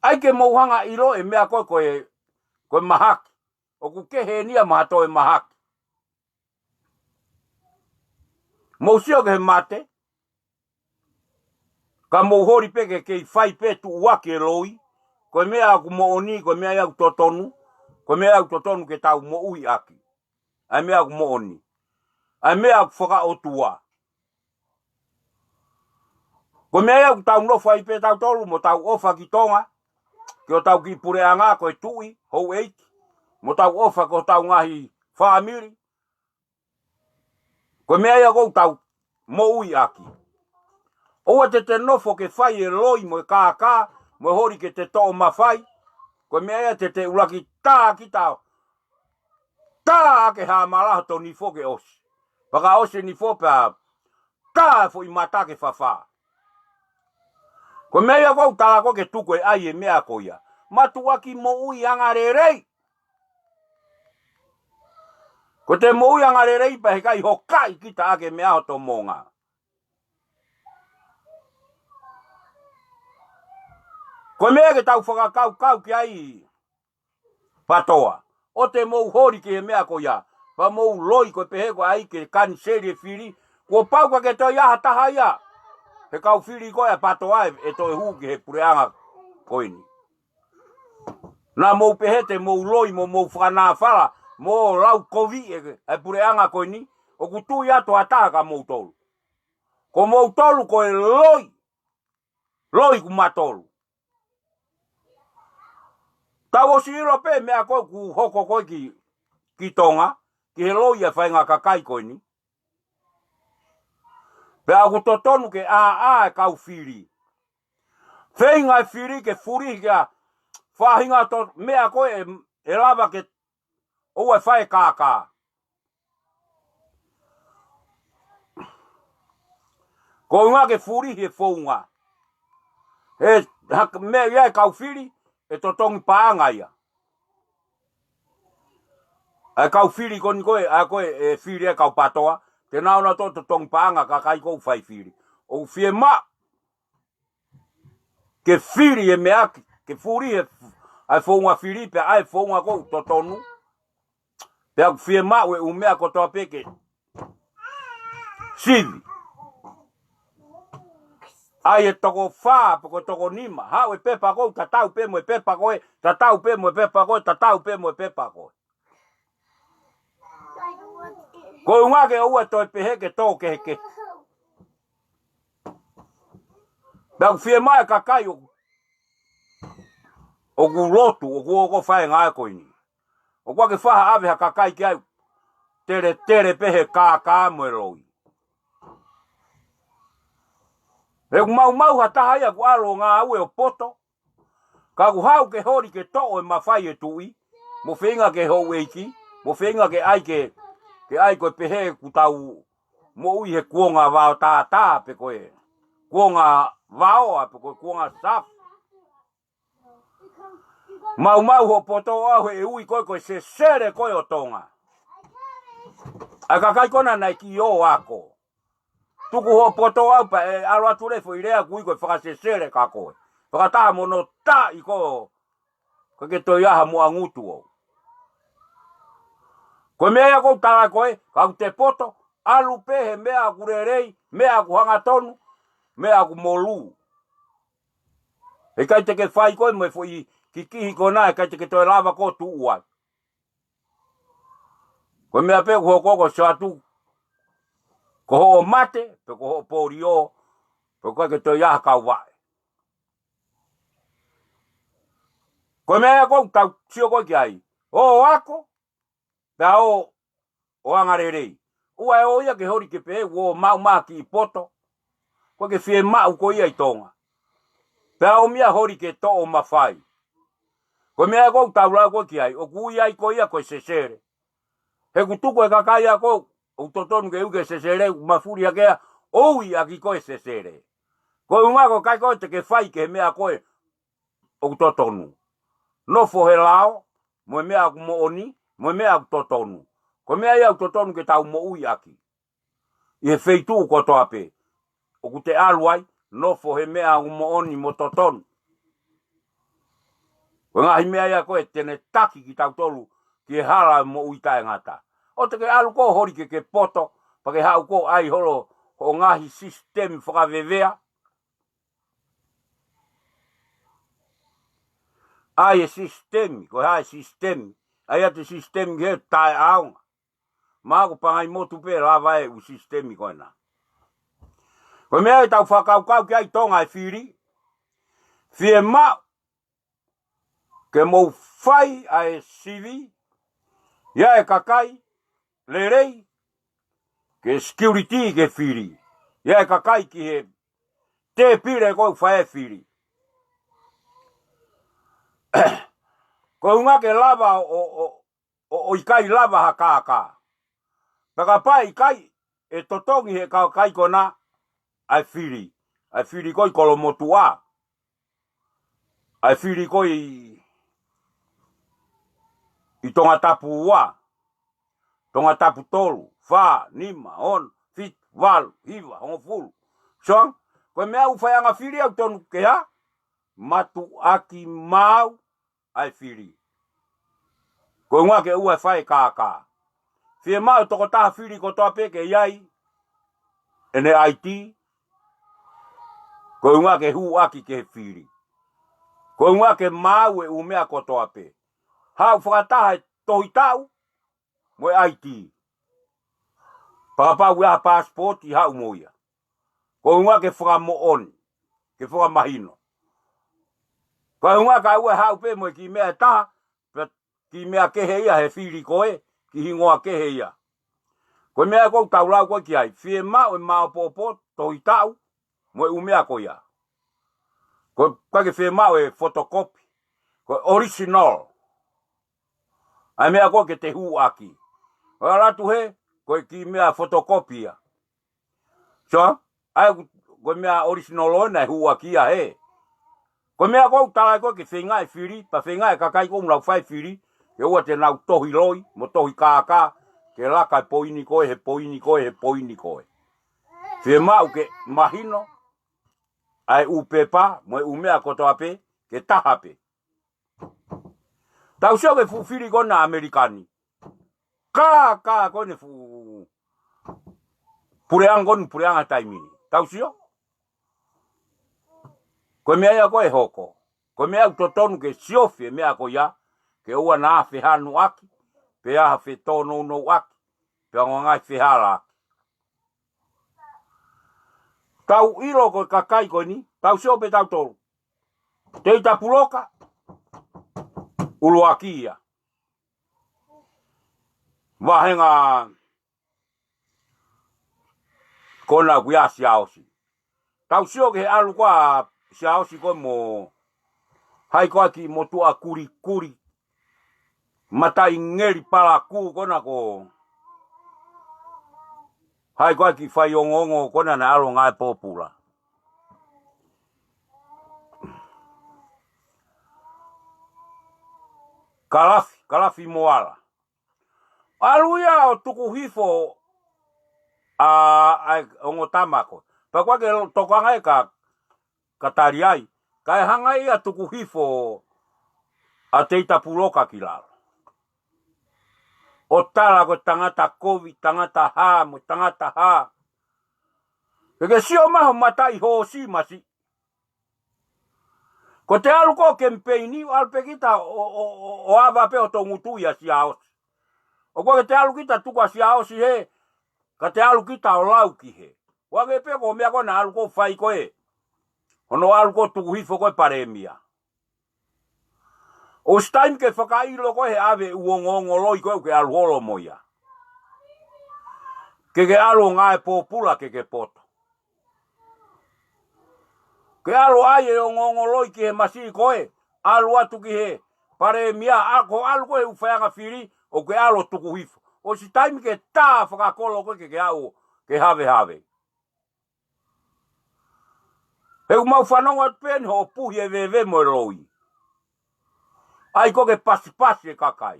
ʻAi ke mou hanga ʻilo e meʻa ko ē ko e, ko e mahaki. ʻOku kehe eni ia mo ha toe mahaki. Mou sio ki he mate. Ka mou holi pē ke kei fai pē tuʻuaki e loi. Ko e meʻa ʻoku moʻoni, ko e meʻa ia ʻoku totonu. Ko e meʻa ia ʻoku totonu ke tau moʻui ʻaki. ʻA e meʻa ʻoku moʻoni. ʻA e meʻa ʻoku fakaʻotua. Ko e meʻa ia ʻoku tau nofo ai pē tautolu mo tau ʻofa ki Tonga. Ki hotau kiʻi puleʻanga ko e tuʻi, houʻeiki. Mo tau ʻofa ki hotau ngaahi fāmili. Ko e meʻa ia ʻoku tau moʻui ʻaki. ʻOua te te nofo ke fai e loi mo e kākā, mo e holi ke te toʻo mafai. Ko e meʻa ia te te ʻuluaki tā kita. Tā ake ha malaho to nifo ke ʻosi. Pea ka ʻosi e nifo pea tā e foʻi mata ke fafā. Ko e meʻa ia ʻoku ou tala ko ē ke tuku e ʻai e meʻa ko ia. Mātuʻaki moʻui anga lelei. Ko e te moʻui anga lelei pea heʻikai hokaʻi kita ʻaki e meʻa ʻo tomonga. Ko e meʻa ke tau fakakaukau ki ai PATOA. ʻO te mou holi ki he meʻa ko ia. Pea mou loi ko e pehē ko ʻai ke kaniseli e fili. Kuo pau ka ke toe ʻi ai ha taha ia. He kau fili ko ē ʻa PATOA ʻe, ʻe toe hū ki he puleʻanga ko eni. Naʻa mou pehē te mou loi mo mou fakanāfala, mo lau kovi e, e puleʻanga ko eni, ʻoku tui atu ha taha kia moutolu. Ko moutolu ko e loi, loi kumatolu. Tau ʻosi ʻilo pē meʻa ko ē ʻoku hoko ko ē ki, ki Tonga, ki he loi ʻa e faʻahinga kakai ko eni. Pea ʻoku totonu ke ʻāʻā e kau fili. Feinga e fili ke fulihi ki ha faʻahinga to meʻa ko ē ʻe, ʻe lava ke ʻoua ʻe fai e kākā. Ko e ʻuhinga ke fulihi e founga. He, ha, meʻa ia e kau fili, ʻe totongi paʻanga ia. ʻA e kau fili ko eni ko ē, ʻa ko ē ʻe fili e kau PATOA, te nau nau to totongi paʻanga kakai ʻoku fai fili. ʻOku fiemaʻu ke fili e meʻa ke, ke fulihi e, ʻa e founga fili pea ʻai e founga ʻoku totonu. Pea ʻoku fiemaʻu e ʻū meʻa kotoa pē ke sivi. ʻAi e toko fā, pe ko e toko nima. Haʻu e pepa ʻoku tatau pē mo e pepa ko ē, tatau pē mo e pepa ko ē, tatau pē mo e pepa ko ē. Ko e ʻuhinga ke ʻoua toe pehē ke tō kehekehe. Pea ʻoku fiemaʻu e kakai ʻoku, ʻoku lotu, ʻoku ō ʻo fai e ngāue ko eni. ʻOku ʻikai ke faʻa ʻave ha kakai ki ai, teletele pē he kākā mo e loi. He ʻoku maumau ha taha ia ʻoku ʻalu ʻo ngāue ʻo poto, ka ʻoku haʻu ke holi ke toʻo e mafai e tuʻi, mo feinga ke houʻeiki, mo feinga ke ʻai ke, ke ʻai ko e pehē ʻoku tau moʻui he kuonga vao tātā pe ko e kuonga vaoa pe ko e kuonga safi. Maumau hoʻo poto ʻaʻau he ʻe ui koe ko e sesele koe ʻo Tonga. ʻA e kakai ko ena naʻe kiʻi ō ako. Tuku hoʻo poto ʻaʻau pea ʻe ʻalu atu leva e foʻi lea ʻoku ui ko e fakasesele kia koe. Fakataha mo hono taʻi koe ʻoku ʻikai ke toe ʻi ai ha muʻa ngutu ʻo. Ko e meʻa ia ʻoku ou tala koe, ka ʻoku te poto, ʻalu pē he meʻa ʻoku lelei, meʻa ʻoku hangatonu, meʻa ʻoku molū. He ʻikai te ke fai koe mo e foʻi kikihi ko ena, he ʻikai te ke toe lava koe ʻo tuʻu ai. Ko e meʻa pē ʻoku hoko ko e sio atu, ko hoʻo mate, pe ko hoʻo polio, pe ko e ʻikai ke toe ʻi ai ha kauvaʻe. Ko e meʻa ia ʻoku ou tau sio koe ki ai. ʻO ako, pea ō ʻo anga lelei. ʻOua ʻe ō ia ke holi ke pehē ʻoku ō maumau kiʻi poto. ʻOku ʻikai ke fiemaʻu koe ia ʻi Tonga. Pea ō mai ia holi ke toʻo mafai. Ko e meʻa ia ʻoku ou tau lau koe ki ai, ʻoku ui ai koe ia ko e sesele. He ʻoku tuku e kakai ia ʻoku, ʻoku totonu ke ui ke sesele, ʻoku mafuli hake ia, ʻo ui ʻaki koe sesele. Ko e ʻuhinga ko e ʻikai koe te ke fai ki he meʻa ko ē ʻoku totonu. Nofo he lao, mo e meʻa ʻoku moʻoni, mo e meʻa ʻoku totonu. Ko e meʻa ia ʻoku totonu ke tau moʻui ʻaki. ʻI he feituʻu kotoa pē ʻoku te ʻalu ai, nofo he meʻa ʻoku moʻoni mo totonu. Ko e ngaahi meʻa ia ko ē te ne taki kitautolu ki he hala moʻui taʻengata. ʻOua te ke ʻalu koe holi ke ke poto, pea ke haʻu koe ʻai holo hoʻo ngaahi sisitemi fakavevea. ʻAi e sisitemi, ko e hā e sisitemi, ʻai atu e sisitemi ki he taʻeʻaonga. Mahalo ko Pangaimotu pē lava e ʻū sisitemi ko ena. Ko e meʻa ia ʻoku tau fakakaukau ki ai Tonga e fili, fiemaʻu ke mou fai ʻa e sivi, ʻi ai e kakai lelei, ke security ke fili, ʻi ai e kakai ki he tēpile ko ē ʻoku fai e fili. Ko e ʻuhinga ke lava ʻo, ʻo, ʻo, ʻo ʻikai lava ha kākā. Pea kapau ʻe ʻikai, ʻe totongi he kakai ko ena ʻa e fili. ʻA e fili ko ē ʻi Kolomotuʻa. ʻA e fili ko ē ʻi, ʻi Tongatapu ua, Tongatapu tolu, fā, nima, ono, fitu, valu, hiva, hongofulu. Sio ange, ko e meʻa ʻoku fai anga fili ʻoku totonu ke hā, mātuʻaki maʻu ʻa e fili. Ko e ʻuhinga ke ʻoua ʻe fai e kākā. Fiemaʻu e tokotaha fili kotoa pē ke ʻi ai ʻene ID. Ko e ʻuhinga ke hū ʻaki ki he fili. Ko e ʻuhinga ke maʻu e ʻū meʻa kotoa pē. Haʻu fakataha e tohi taʻu mo e ID. Pea kapau ʻoku ʻi ai ha passport ʻi haʻu mo ia. Ko e ʻuhinga ke fakamoʻoni, ke fakamahino. Ko e ʻuhinga ka ʻoua ʻe haʻu pē mo e kiʻi meʻa ʻe taha, pea kiʻi meʻa kehe ia he fili ko ē, kiʻi hingoa kehe ia. Ko e meʻa ʻoku ou tau lau ko ē ki ai, fiemaʻu e māʻopoʻopo, tohi taʻu, mo e ʻū meʻa ko ia. Ko e ʻikai ke fiemaʻu e photocopy, ko e original. ʻA e meʻa ko ē ke te hū ʻaki. ʻOua ʻe ʻalu atu hē, ko e kiʻi meʻa photocopy ia. Sio, ʻa e, ko e meʻa original ʻo ena ʻe hū ʻaki ia hē. Ko e meʻa ʻoku ou tala ko ē ke feinga e fili, pea feinga e kakai ʻoku nau fai fili, ke ʻoua te nau tohi loi, mo tohi kākā, ke laka e poini ko ē, he poini ko ē, he poini ko ē. Fiemaʻu ke mahino, ʻa e ʻū pepa, mo e ʻū meʻa kotoa pē, ke taha pē. Tau sio ki he fuʻu fili ko ena ʻAmelika ni. Kākā ko eni fuʻu puleʻanga ko eni, puleʻanga taimi ni. Tau sio? Ko e meʻa ia ko ē ʻe hoko. Ko e meʻa ʻoku totonu ke siofi e meʻa ko ia, ke ʻoua naʻa fehanu ʻaki, pe ʻa fetōnounou ʻaki. pe ongo ngaahi fehālaaki. Tau ʻilo ko e kakai ko eni, tau sio pē tautolu. Teita Puloka, ʻuluaki ia. Vahenga ko ena ʻoku ʻia Siaosi. Tau sio ki he ʻalu ko ē ʻa Siaosi ko ē mo hai ko ē ki motuʻa kulikuli. Mataʻingeli palakū ko ena ko hai ko ē ki faiongoongo ko ena naʻe ʻalu ngāue pōpula. Kalafi, Kalafi Moala. ʻAlu ia ʻo tuku hifo ʻa, ʻa e ongo tama ko ē. Pea ʻoku ʻikai ke tokanga ia ka, ka tali ai. Kae hanga ia ʻo tuku hifo ʻa Teita Puloka ki lalo. ʻO tala ko e tangata kovi, tangata hā, mo e tangata hā. Ke ke sio mai ho mataʻi hoosi masiʻi. Ko ʻete ʻalu ko ē ʻo kemipeini, ʻalu pē kita ʻo, ʻo, ʻo, ʻo ava pē hoto ngutu ʻia Siaosi. ʻOku ʻikai ke te ʻalu kita tuku ʻa Siaosi hē, ka te ʻalu kita ʻo lau ki hē. ʻOange pē ko e meʻa ko ē naʻe ʻalu ko ē ʻo fai ko ē. Hono ʻalu ko ē ʻo tuku hifo ko ē palēmia. ʻOsi taimi ke fakaʻilo ko ē he ʻave ʻū ongoongo loi ko ē ʻoku ke ʻalu holo mo ia. Ke ke ʻalu ʻo ngāue pōpula ke ke poto. Ke ʻalu ʻai e ongoongo loi ki he masiʻi ko ē, ʻalu atu ki he palēmia, ʻa ko e ʻalu ko ē he ʻū faiʻanga fili, ʻoku ke ʻalu ʻo tuku hifo. ʻOsi taimi ke tā fakakolo ko ē ke ke ʻalu ke havehave. He ʻoku mau fanongo atu pē eni hoʻo puhi e veve mo e loi. ʻAi ko ē ke pasipasi e kakai.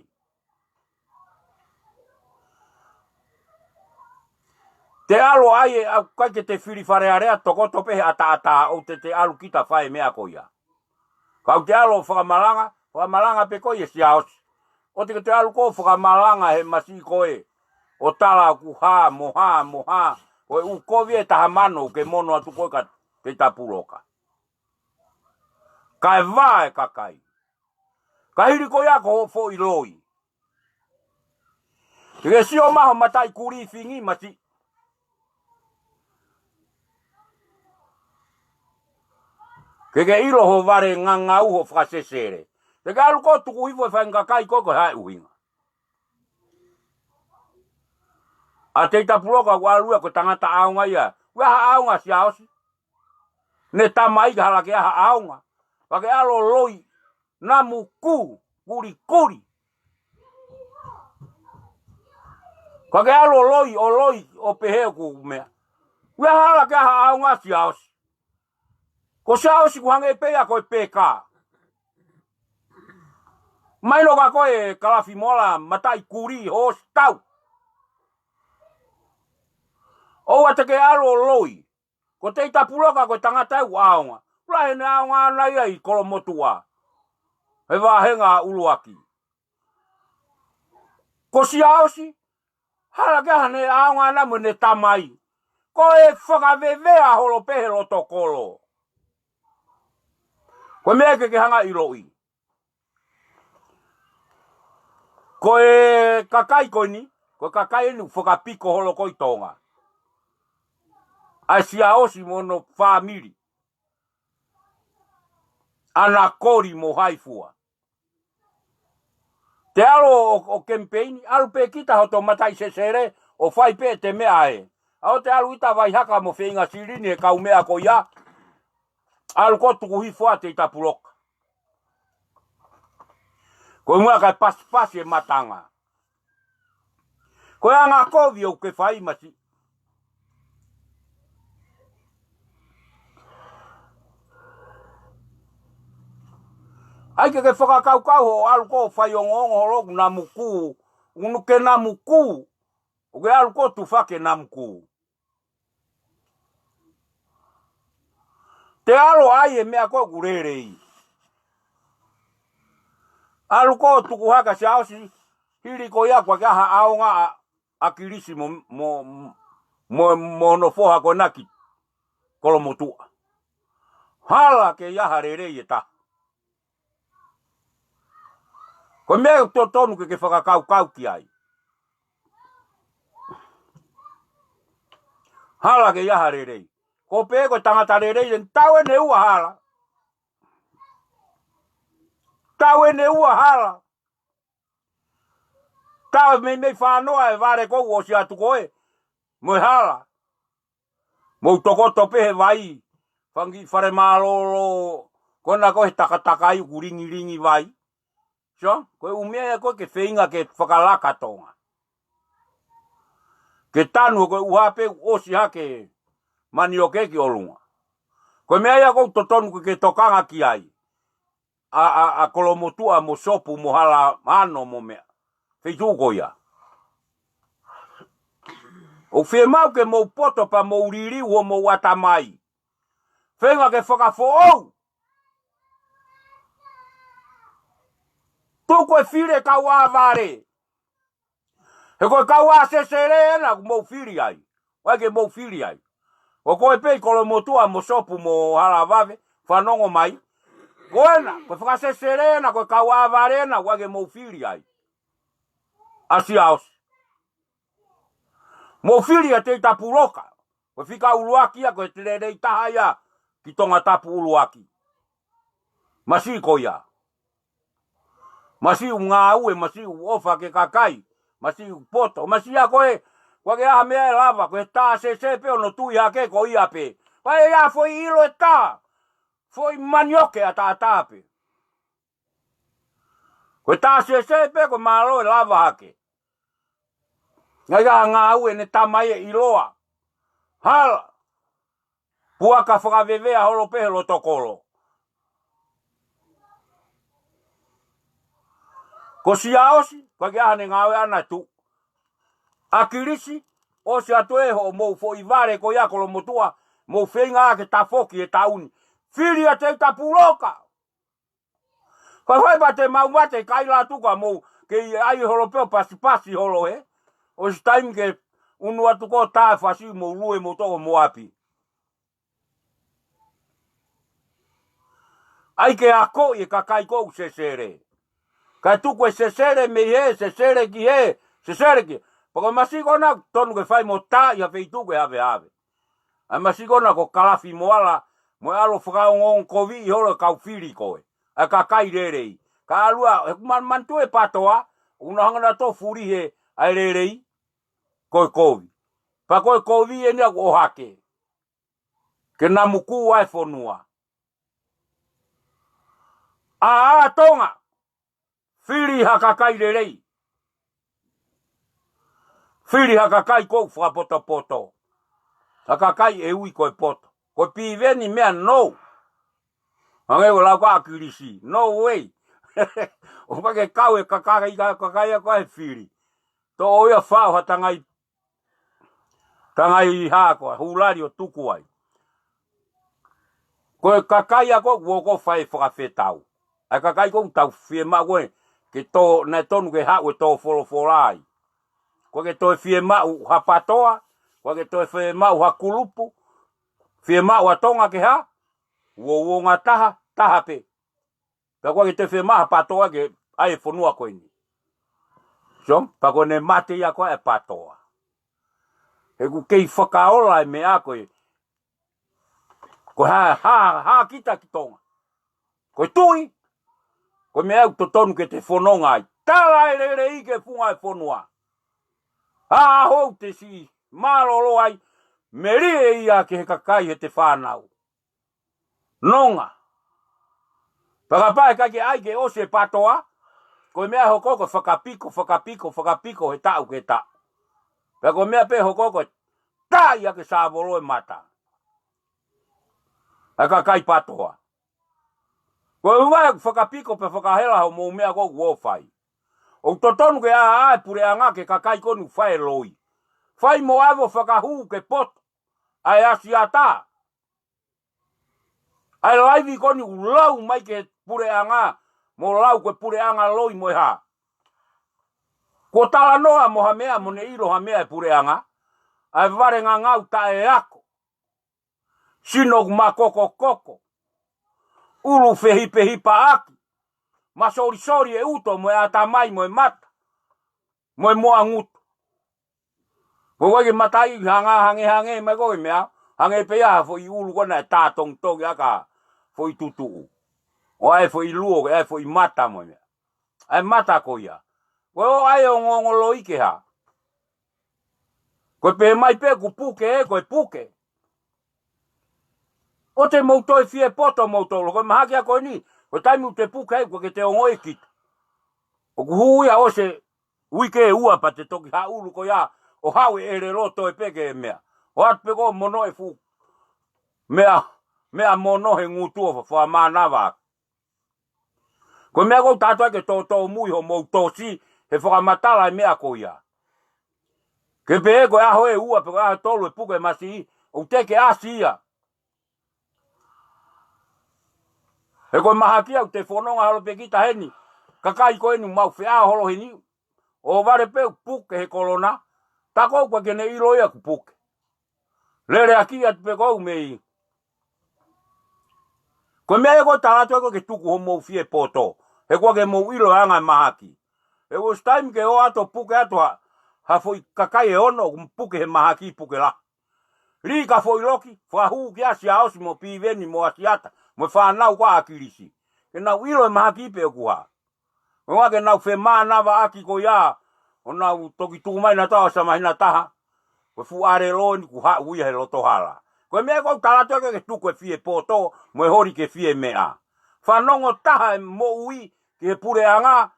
Te ʻalu ʻai e ʻaukai ke te fili Fale Alea tokoto pē he ʻataʻatā ʻoku te te ʻalu kita fai e meʻa ko ia. Ka ʻoku te ʻalu ʻo fakamalanga, fakamalanga pē ko ē ʻia Siaosi. ʻOua te ke te ʻalu ko ē ʻo fakamalanga he masiʻi ko ē. ʻO tala ʻoku hā, mo hā, mo hā. Ko e ʻū kovi e taha mano ke mono atu ko ē ka Teita Puloka. Kae vā e kakai. Ka hili ko ia ko hoʻo foʻi loi. Ke ke sio mai ho mataʻi kulifingi masiʻi. Ke ke ʻilo ho vale ngangau hoʻo fakasesele. Ke ke ʻalu ko ē ʻo tuku hifo e faʻahinga kakai ko ē ko e hā e ʻuhinga. ʻA Teita Puloka ʻoku ʻalu ia ko e tangata ʻaonga ia. ʻOku ʻi ai ha ʻaonga ʻa Siaosi. Ne tamai ka hala ke ʻi ai ha ʻaonga. Pea ke ʻalu ʻo loi. Namu kū, kulikuli. Ka ke ʻalu ʻo loi, ʻo loi, ʻo pehē ʻoku meʻa. ʻOku ʻi ai ha hala ke ʻi ai ha ʻaonga ʻa Siaosi. Ko Siaosi ʻoku hangē pē ia ko e peka. Mahino kia koe Kalafi Moala mataʻi kulī hoosi tau. ʻOua te ke ʻalu ʻo loi. Ko Teita Puloka ko e tangata ʻoku ʻaonga. Lahi ʻene ʻaonga ʻana ia ʻi Kolomotuʻa. He vahenga ʻuluaki. Ko Siaosi, hala ke ʻi ai haʻane ʻaonga ʻana mo ʻene tamai. Ko e fakavevea holo pē he loto kolo. Ko e meʻa ke ke hanga ʻo ʻiloʻi. Ko e kakai ko eni, ko e kakai eni ʻoku fakapiko holo ko ē ʻi Tonga. ʻA Siaosi mo hono fāmili. ʻAna koli mo hai fua. Te ʻalu ʻo, ʻo kemipeini, ʻalu pē kita hoto mataʻi sesele, ʻo fai pē ʻete meʻa ē. ʻOua te ʻalu ʻita vaihaka mo feinga silini e kau meʻa ko ia. ʻAlu ko ē ʻo tuku hifo ʻa Teita Puloka. Ko e muʻa kae pasipasi e matanga. Ko e anga kovi ʻoku ke fai masiʻi. ʻAi ke ke fakakaukau hoʻo ʻalu ko ē ʻo fai ongoongo holo ʻoku namu kū, ʻunu ke namu kū. ʻOku ke ʻalu ko ē ʻo tufaki e namu kū. Te ʻalu ʻai e meʻa ko ē ʻoku lelei. ʻAlu ko ē ʻo tuku hake ʻa Siaosi, hili ko ia ʻoku ʻikai ha ʻaonga ʻa, ʻa ʻAkilisi mo, mo, mo, mo hono foha ko ena ki Kolomotuʻa. Hala ke ʻi ai ha lelei ʻe taha. Ko e meʻa ʻoku totonu ke ke fakakaukau ki ai. Hala ke ʻi ai ha lelei. Ko pē ko e tangata lelei, ʻe tau ʻene ua hala. Tau ʻene ua hala. Tau meimei fānoa e vale ʻoku ʻosi atu ko ē. Mo e hala. Mou tokoto pē he vai. Fanga kiʻi fale mālōlō. Ko ena ko ē he takatakai ʻoku lingilingi vai. Sio, ko e ʻū meʻa ia ko ē ke feinga ke fakalaka Tonga. Ke tanu ko e ʻuha pē ʻoku ʻosi hake manioke ki ʻolunga. Ko e meʻa ia ʻoku totonu ke ke tokanga ki ai. ʻA, ʻa, ʻa Kolomotuʻa mo Sopu mo Hala Ano mo meʻa. Feituʻu ko ia. ʻOku fiemaʻu ke mou poto pea mou liliu homou ʻatamai. Feinga ke fakafoʻou. Tuku e fili e kau ʻā vale. He ko e kau ʻā sesele ena ʻoku mou fili ai. ʻOua ʻe ke mou fili ai. ʻO ko e pē ʻi Kolomotuʻa mo Sopu mo Hala Vave, fanongo mai. Ko ena, ko e fakasesele ena, ko e kau ʻā vale ena, ʻoua ʻe ke mou fili ai. ʻA Siaosi. Mou fili ʻa Teutapu ʻUluaki. Ko e fika ʻuluaki ia, ko e lelei taha ia ki Tongatapu ʻUluaki. Masiʻi ko ia. Masiʻi ʻoku ngāue, masiʻi ʻoku ʻofa ki he kakai, masiʻi ʻoku poto, masiʻi ia ko ē, ʻoku ʻikai ke ʻi ai ha meʻa ʻe lava, ko e tā sesele pē hono tui hake ko ia pē. Pea ʻe ʻi ai ha foʻi ʻilo e tā, foʻi manioke ʻataʻatā pē. Ko e tā sesele pē ko e mālō e lava hake. ʻIkai ha ngāue ʻene tamai ʻe ʻiloa. Hala. Puaka fakavevea holo pē he loto kolo. Ko Siaosi, ʻoku ʻikai ke ʻi ai haʻane ngāue ʻaʻana ʻe tuʻu. ʻAkilisi, ʻosi atu ē hoʻomou foʻi vale ko ia Kolomotuʻa, mou feinga ke tafoki he taʻu ni. Fili ʻa Teutapu ʻUluaki. Ka fai pē te mau mate, ʻikai lava tuku ʻa mou, ke ʻi ai holo pē ʻo pasipasi holo he. ʻOsi taimi ke unu atu ko ē tā fasi mou lue mou toko mo ʻapi. ʻAi ke akoʻi e kakai ʻoku sesele. Kae tuku e sesele mei he, sesele ki he, sesele ki he. Pea ko e masiʻi ko ena ʻoku tonu ke fai mo tā ʻi ha feituʻu ke havehave. ʻA e masiʻi ko ena ko Kalafi mo Ala, mo e ʻalu fakaongoongo koviʻi holo e kau fili ko ē. ʻA e kakai lelei. Ka ʻalu ā, he ʻoku man-, manatu e PATOA, ʻoku nau hanga nautolu ʻo fuli he ʻa e lelei, ko e kovi. Pea ko e kovi eni ʻoku ʻohake. Ke namu kū ʻa e fonua. ʻA, ʻa Tonga. Fili ha kakai lelei. Fili ha kakai ʻoku fakapotopoto. Ha kakai ʻe ui ko e poto. Ko e piveni meʻa no. Hangē ko e lau ko ē ʻa ʻAkilisi. No way. ʻOku ʻikai ke kau e kakai, ka-, kakai ʻa ko ē he fili. Toʻo ia fao ha tangai Tangai hā ko ē, hulali ʻo tuku ai. Ko e kakai ʻa ko ē ʻoku ʻoku fai fakafetau. ʻA e kakai ʻoku tau fiemaʻu ko ē, ke tō, naʻe tonu ke haʻu e tō folofola ai. ʻOku ʻikai ke toe fiemaʻu ha PATOA, ʻoku ʻikai ke toe fiemaʻu ha kulupu, fiemaʻu ʻa Tonga ke hā, uouongataha, taha pē. Pea ʻoku ʻikai ke toe fiemaʻu ha PATOA ke ʻai e fonua ko eni. Sio, pea ko ʻene mate ia ko ē ʻa e PATOA. He ʻoku kei fakaola e meʻa ko ē. Ko e hā, hā, hā kita ki Tonga. Ko e tui, ko e meʻa ʻoku totonu ke te fononga ai. Tala e lelei ki he funga e fonua. Hā hou te siʻi mālōlō ai, melie ia ki he kakai he te fānau. Nonga. Pea kapau ʻe ʻikai ke ʻai ke ʻosi e PATOA, ko e meʻa hoko ko e fakapiko, fakapiko, fakapiko he taʻu ki he taʻu. Pea ko e meʻa pē hoko ko e taʻi ʻaki e sāvolo e mata ʻa e kakai PATOA. Ko e ʻuhinga ʻeku fakapiko pea fakahela hoʻomou meʻa ko ē ʻoku fai. ʻOku totonu ke ʻā ʻa e puleʻanga ki he kakai ko eni ʻoku fai e loi. Fai mo ʻave ʻo fakahū ke poto ʻa e ʻAsiata. ʻA e laivi ko eni ʻoku lau mai ki he puleʻanga, mo lau ko e puleʻanga loi mo e hā. Kuo talanoa mo ha meʻa mo ne ʻilo ha meʻa e puleʻanga, ʻa e vale ngangau taʻeako. Sino ʻoku makokokoko. ʻUlu fehipehipaʻaki. Masolisoli e ʻuto mo e ʻatamai mo e mata. Mo e moʻangutu. Ko e ʻai ke mataʻi hanga hangē hangē mai ko e meʻa, hangē pē ia ha foʻi ʻulu ko ena ʻe tā tongitongi ʻaki ha foʻi tutuʻu. ʻO ʻai e foʻi luo, ʻai e foʻi mata mo e meʻa. ʻAi e mata ko ia. Ko e ʻai e ongoongo loi ke hā. Ko e pehē mai pē kuo puke, ko e puke. ʻOua te mou toe fie poto moutolu, ko e mahaki ia ko eni, ko e taimi ʻoku te puke ai, ʻoku ʻikai ke te ongoʻi kita. ʻOku hū ia ʻosi e uike ʻe ua pea te toki haʻulu ko ia, ʻo haʻu e ʻelelo toe pē ke meʻa. ʻO atu pē ko e mono e fuʻu. Meʻa, meʻa mono he ngutu ʻo fa-, fakamānava. Ko e meʻa ʻoku ou tātā ke tōtōmui hoʻomou tosi, he fakamatala e meʻa ko ia. Ke pehē ko e ʻaho ʻe ua, pe ko e ʻaho ʻe tolu e puke masiʻi, ʻoku teʻeki ke ʻasi ia. He ko e mahaki ia ʻoku te fononga holo pē kita heni, kakai ko eni mau feʻao holo heni, ʻo vale pē ʻoku puke he kolona, tā ko ē ʻoku ʻikai ke ne ʻilo ia kuo puke. Lele ʻaki atu pē ko ē mei. Ko e meʻa ia ʻoku ou tala atu ʻoku ʻikai ke tuku hoʻomou fie poto. He ʻoku ʻikai ke mou ʻilo e anga e mahaki. He ʻosi taimi ke ō atu ʻo puke atu ha, ha foʻi kakai ʻe ono ʻoku puke he mahaki puke lahi. Lī ka foʻi loki, fakahū ki ʻAsi ʻa ʻOsi mo Piveni mo ʻAsiata, mo e fānau ko ē ʻa ʻAkilisi. Ke nau ʻilo e mahaki pē ʻoku hā. ʻOua ke nau femānavaʻaki ko ia, ʻo nau toki tuku mai nautolu ʻosi ʻa māhina taha. Ko e fuʻu ʻelelo eni kuo haʻu ia he loto hala. Ko e meʻa ʻoku ou tala atu ʻoku ʻikai ke tuku e fie poto, mo e holi ke fie meʻa. Fanongo taha e moʻui ki he puleʻanga,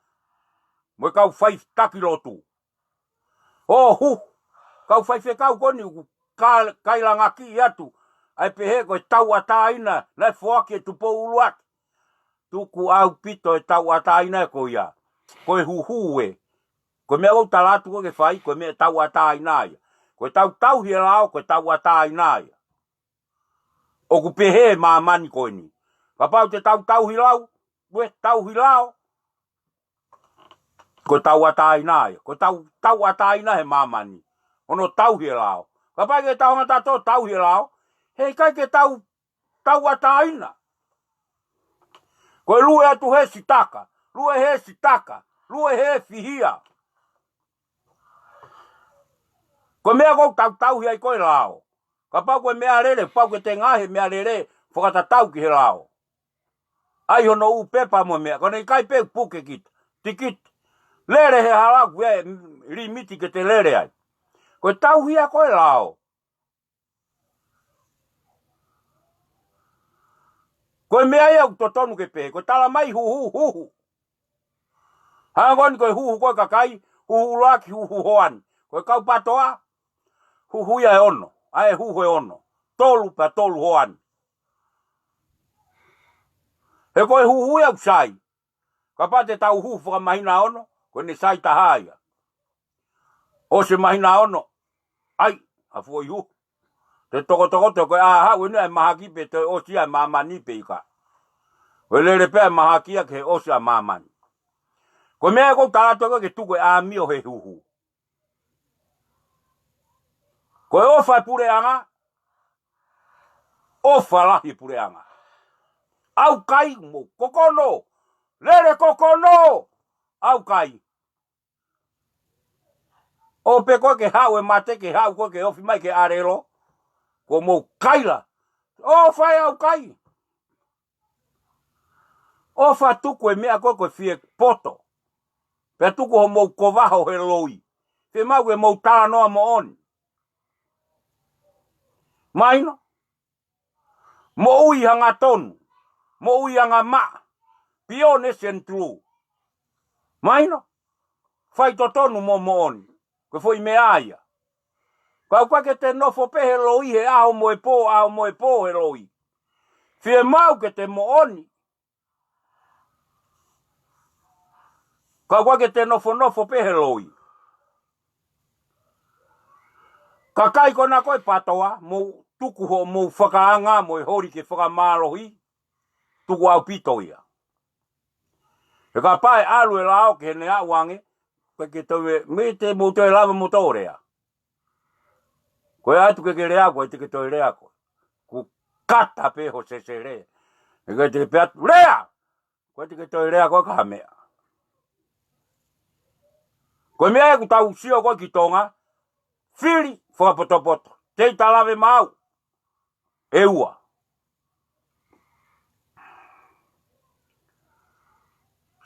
mo e kau faitaki lotu. ʻO hu, kau faifekau ko eni ʻoku ka-, kailangaki atu, ʻai pehē ko e tauʻatāina, naʻe foaki ʻe Tupou ʻUluaki. Tuku ʻaupito e tauʻatāina ko ia. Ko e huhu ē. Ko e meʻa ʻoku ou tala atu ʻoku ʻikai ke fai, ko e meʻa tauʻatāina ia. Ko e tautauhi e lao, ko e tauʻatāina ia. ʻOku pehē māmani ko eni. Kapau te tautauhi lao, ue tauhi lao. Ko e tauʻatāina ia. Ko e tau, tauʻatāina he māmani. Hono tauhi e lao. Kapau ʻikai ke tau hanga tautolu tauhi e lao, he ʻikai ke tau tauʻatāina. Ko e lue atu he sitaka, lue he sitaka, lue he fihia. Ko e meʻa ʻoku ou tautauhi ai ko e lao. Kapau ko e meʻalele, pau ke te ngaahi e meʻalele, fakatatau ki he lao. ʻAi hono ʻū pepa mo e meʻa, ko ʻene ʻikai pē puke kita. Tikiti. Lele he hala ʻoku ʻi ai e limiti ke te lele ai. Ko e tauhi ia ko e lao. Ko e meʻa ia ʻoku totonu ke pehē, ko e tala mai huhu, huhu. Hangē ko eni ko e huhu ko e kakai, huhu ʻuluaki, huhu hoa ni. Ko e kau PATOA, huhu ia ʻe ono, ʻa e huhu ʻe ono. Tolu pea tolu hoa ni. He ko e huhu ia ʻoku sai. Kapau te tau huhu fakamahina ono, ko ʻene sai taha ia. ʻOsi e mahina ono, ʻai, ha foʻi huhu. Te tokotokoto ko e ʻaho ʻe ua ʻa e mahaki pea toe ʻosi ʻa māmani pe ʻikai. Ko e lele pē ʻa e mahaki ia ke ʻosi ʻa māmani. Ko e meʻa ʻoku ou tala atu ʻoku ʻikai ke tuku e ʻāmio he huhu. Ko e ʻofa e puleʻanga, ʻofa lahi e puleʻanga. ʻAukai mo kokono, lele kokono, ʻaukai. ʻO pē ko ē ke haʻu e mate, ke haʻu ko ē ke ofi mai ke ʻalelo, ko mou kaila. ʻOfa e ʻaukai. ʻOfa tuku e meʻa ko ē ko e fie poto. Pea tuku hoʻomou kovaho he loi. Fiemaʻu ke mou talanoa moʻoni. Mahino? Moʻui hangatonu. Moʻui angamaʻa. Be honest and true. Mahino? Faitotonu mo moʻoni. Ko e foʻi meʻa ia. Ka ʻoku ʻikai ke te nofo pē he loi he ʻaho mo e pō, ʻaho mo e pō he loi. Fiemaʻu ke te moʻoni. Ka ʻoku ʻikai ke te nofonofo pē he loi. Kakai ko ena ko e PATOA, mou tuku hoʻomou fakaanga mo e holi ke fakamālohi, tuku ʻaupito ia. He kapau ʻe ʻalu e lao ke ne aʻu ange, ko e ke toe, mei te mou toe lava mo toe lea. Ko e ʻai atu ke ke lea, ko e te ke toe lea ko. Kuo kata pē ho sesele. He ko e te ke pehē atu, lea! Ko e te ke toe lea ko e ka ha meʻa. Ko e meʻa ʻoku tau sio ko ē ki Tonga, fili fakapotopoto. Tei talave maʻau. ʻE ua.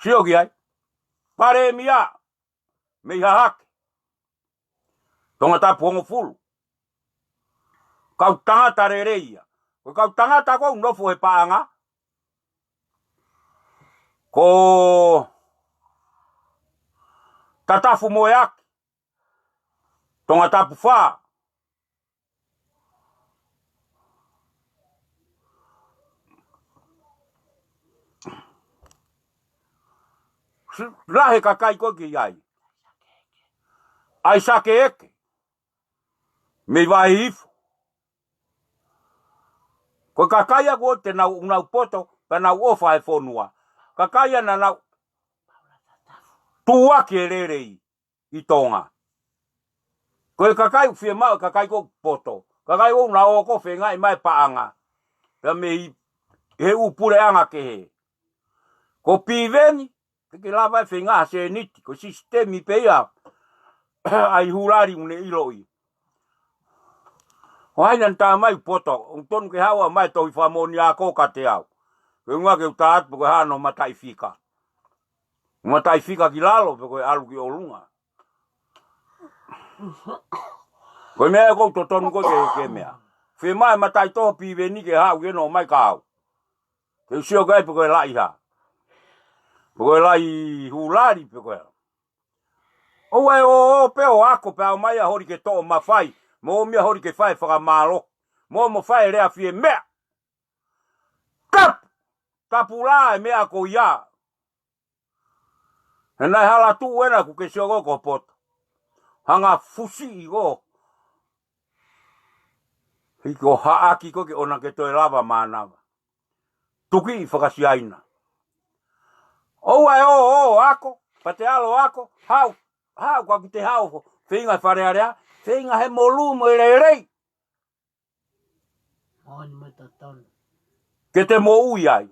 Sio ki ai. Palēmia mei Hahake. Tongatapu hongofulu. Kau tangata lelei ia. Ko e kau tangata ʻoku nofo he paʻanga. Ko Tatafu mo e Aki. Tongatapu fā. Lahi e kakai ko ē ki ai. ʻAisake Eke. Mei Vaihifo. Ko e kakai ʻoku ʻosi te nau, nau poto, pea nau ʻofa he fonua. Kakai ʻa naʻa nau tuʻuaki e lelei ʻi Tonga. Ko e kakai ʻoku fiemaʻu, kakai ʻoku poto. Kakai ʻoku nau ō ko ē feingaʻi mai paʻanga. Pea mei he ʻū puleʻanga kehe. Ko Piveni, ke ke lava e feinga ha sēniti, ko e sisitemi pē ia. ʻAi Hulali ʻoku ne ʻiloʻi. ʻO hai naʻa ne tā mai poto, ʻoku tonu ke haʻu mai tohi fakamoʻoni ako kiate au. Ke unga ke uta atu pe ko e hā hono mataʻifika. Mataʻifika ki lalo pe ko e ʻalu ki ʻolunga. Ko e meʻa ʻoku ou totonu ko ē ke, ke meʻa. Fiemaʻu e mataʻitohi Piveni ke haʻu ke nofo mai kia au. Ke u sio ki ai pe ko e laʻi hā. Pe ko e laʻi Hulali pe ko e hā. ʻOua ʻe ō, ō pē ʻo ako pea ō mai ʻa holi ke toʻo mafai. Mo ō mai ʻa holi ke fai fakamālohi. Mo, mo fai e lea fie meʻa. Kapu! Kapu lā e meʻa ko ia. He naʻe hala tuʻu ena kuo ke sio ko ē ko e poto. Hanga fusiʻi ko ē. Hiki ʻo haʻaki ko ē ke ʻoua ke toe lava mānava. Tukiʻi fakasiaina. ʻOua ʻe ō, ō ako, pea te ʻalu ako, haʻu, haʻu ka ʻoku te haʻu feinga Fale Alea, feinga he molū mo e lelei. Moʻoni mo e totonu. Ke te moʻui ai.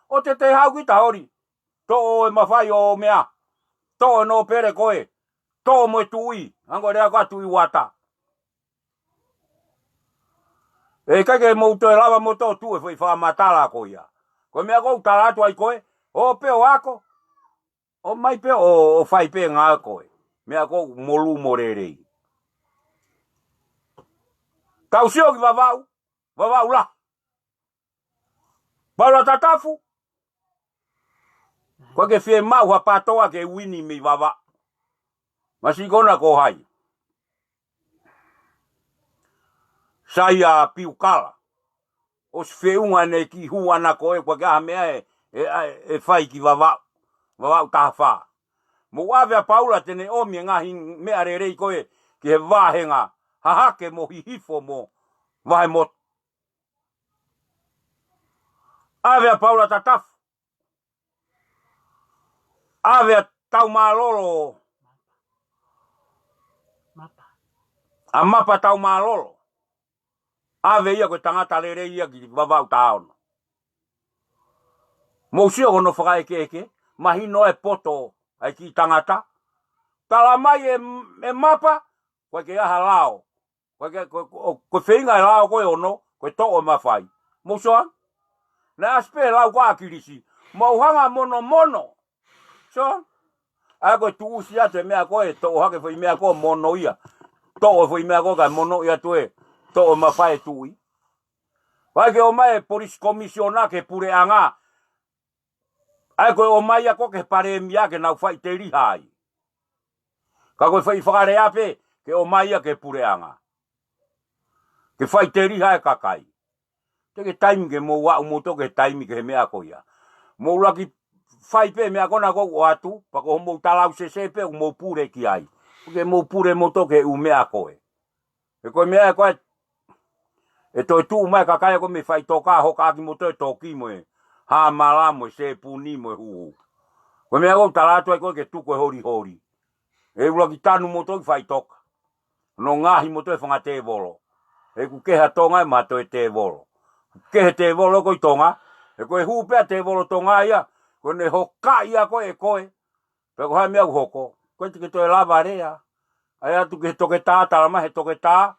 ʻO te te haʻu ki ta holi. Toʻo e mafai ʻo meʻa. Toʻo e nōpele ko ē. Toʻo mo e tuʻi. Hangē ko e lea ko ē ʻa Tuʻi Uata. ʻE ʻikai ke mou toe lava moutolu ʻo tuʻu he foʻi fakamatala ko ia. Ko e meʻa ʻoku ou tala atu ai ko ē. Ō pē ʻo ako. ʻOmai pē ʻo, ʻo fai pē ngāue ko ē. Meʻa ko ē molū mo lelei. Tau sio ki Vavaʻu, Vavaʻu lahi. Paula Tatafu, ko e ke fiemaʻu ha pātoa ke uini mei Vavaʻu. Masiʻi ko ena ko hai. Saia Piukala. ʻOsi feʻunga ʻene kiʻi hū ʻana ko ē, ʻoku ʻikai ha meʻa ʻe, ʻe, ʻe fai ki Vavaʻu, Vavaʻu taha fā. Mou ʻave ʻa Paula te ne ʻomi e ngaahi meʻa lelei ko ē ki he vāhenga Hahake mo Hihifo mo Vahemotu. ʻAve ʻa Paula Tatafu. ʻAve ʻa Taumālolo. ʻA Mapa Taumālolo. ʻAve ia ko e tangata lelei ia ki Vavaʻu taha ono. Mou sio ko hono fakaʻekeʻeke, mahino e poto ʻa e kiʻi tangata. Tala mai e, e Mapa, ko e ke aha lao. Ko e ke, ko, ko, ko e feinga e lao ko ē ono, ko e toʻo e mafai. Mou sio ange? Naʻe ʻasi pē lau ko ē ʻa ʻAkilisi. Mou hanga monomono. Sio ange? ʻA ia ko e tuʻusi atu e meʻa ko ē, toʻo hake foʻi meʻa ko ē mono ia. Toʻo foʻi meʻa ko ē kae mono ia toe. Toʻo e mafai e tuʻi. Vai ke ʻomai e police commissioner ki he puleʻanga. ʻA ia ko e ʻomai ia ko ē ki he palēmia ke nau faʻiteliha ai. Ka ko e faʻi fakalea pē, ke ʻomai ia ki he puleʻanga. Ke faʻiteliha e kakai. Te ke taimi ke mou aʻu moutolu ki he taimi ki he meʻa ko ia. Mou laki fai pē meʻa ko ena ʻoku ʻoatu, pea ko hoʻomou talausese pē ʻoku mou pule ki ai. Ke mou pule moutolu ki he ʻū meʻa ko ē. He ko e meʻa ko ē, ʻe toe tuʻu mai e kakai ko ē mei faʻitoka, hokaʻaki moutolu e toki mo e hāmala mo e sēpuni mo e huhu. Ko e meʻa ʻoku ou tala atu ai ko ē ke tuku e holiholi. ʻE ʻuluaki tanu moutolu ki faʻitoka. Hono ngaohi moutolu e fanga tēvolo. He ʻoku kehe ʻa Tonga ʻe maʻu ʻe he tēvolo. Kehe tēvolo ko ē ʻi Tonga. He ko e hū pē ʻa tēvolo Tonga ia. Ko ʻene hokaʻi ʻa koe ʻe koe. Pea ko e hā e meʻa ʻoku hoko. Ko e te ke toe lava lea. ʻAi atu ki he toketā, tala mai he toketā,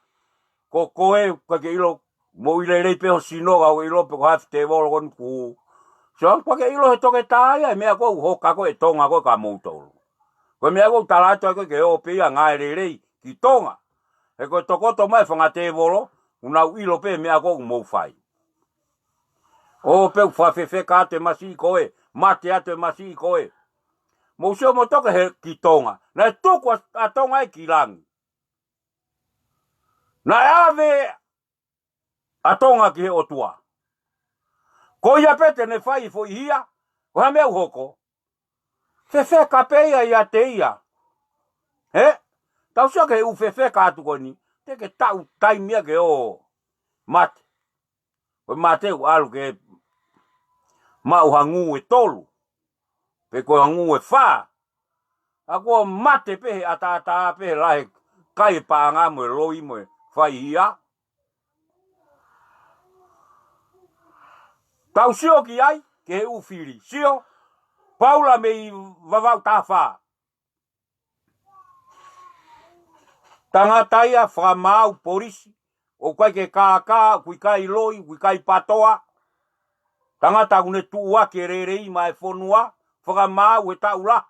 ko koe, ʻikai ke ʻilo, moʻui lelei pē ho sino, ka ʻoku ʻilo pe ko e hā e tēvolo ko eni kuo hū. Sio, ʻikai ke ʻilo he toketā ia e meʻa ko ē ʻoku hoka ko ē ʻe Tonga ko ē kia moutolu. Ko e meʻa ko ē ʻoku tala atu ai ko ē ke ō pē ia ʻo ngāue lelei ki Tonga. He ko e tokoto mai e fanga tēvolo, ʻoku nau ʻilo pē e meʻa ko ē ʻoku mou fai. ʻO pē ʻoku fakafefeka atu e masiʻi ko ē, mate atu e masiʻi ko ē. Mou sio mo toke he ki Tonga. Naʻe tuku ʻa, ʻa Tonga ia ki langi. Naʻe ʻave ʻa Tonga ki he ʻOtua. Ko ia pē te ne fai e foʻi hia, ko e hā e meʻa ʻoku hoko. Fefeka pē ia ʻiate ia. He? Tau sio ki he ʻū fefeka atu ko eni, te ke taʻu taimi ia ke ō mate. Ko e mate ʻoku ʻalu ke maʻu ha ngū ʻe tolu. Pe ko ha ngū ʻe fā. ʻA kuo mate pē he ʻataʻatā pē he lahi e kai e paʻanga mo e loi mo e fai hia. Tau sio ki ai, ki he ʻū fili. Sio, Paula mei Vavaʻu taha fā. Tangata ia fakamaau polisi, ʻoku ʻikai ke kākā, ʻoku ʻikai loi, ʻoku ʻikai patoa. Tangata ʻoku ne tuʻuaki e lelei maʻa e fonua, fakamaau he taʻu lahi.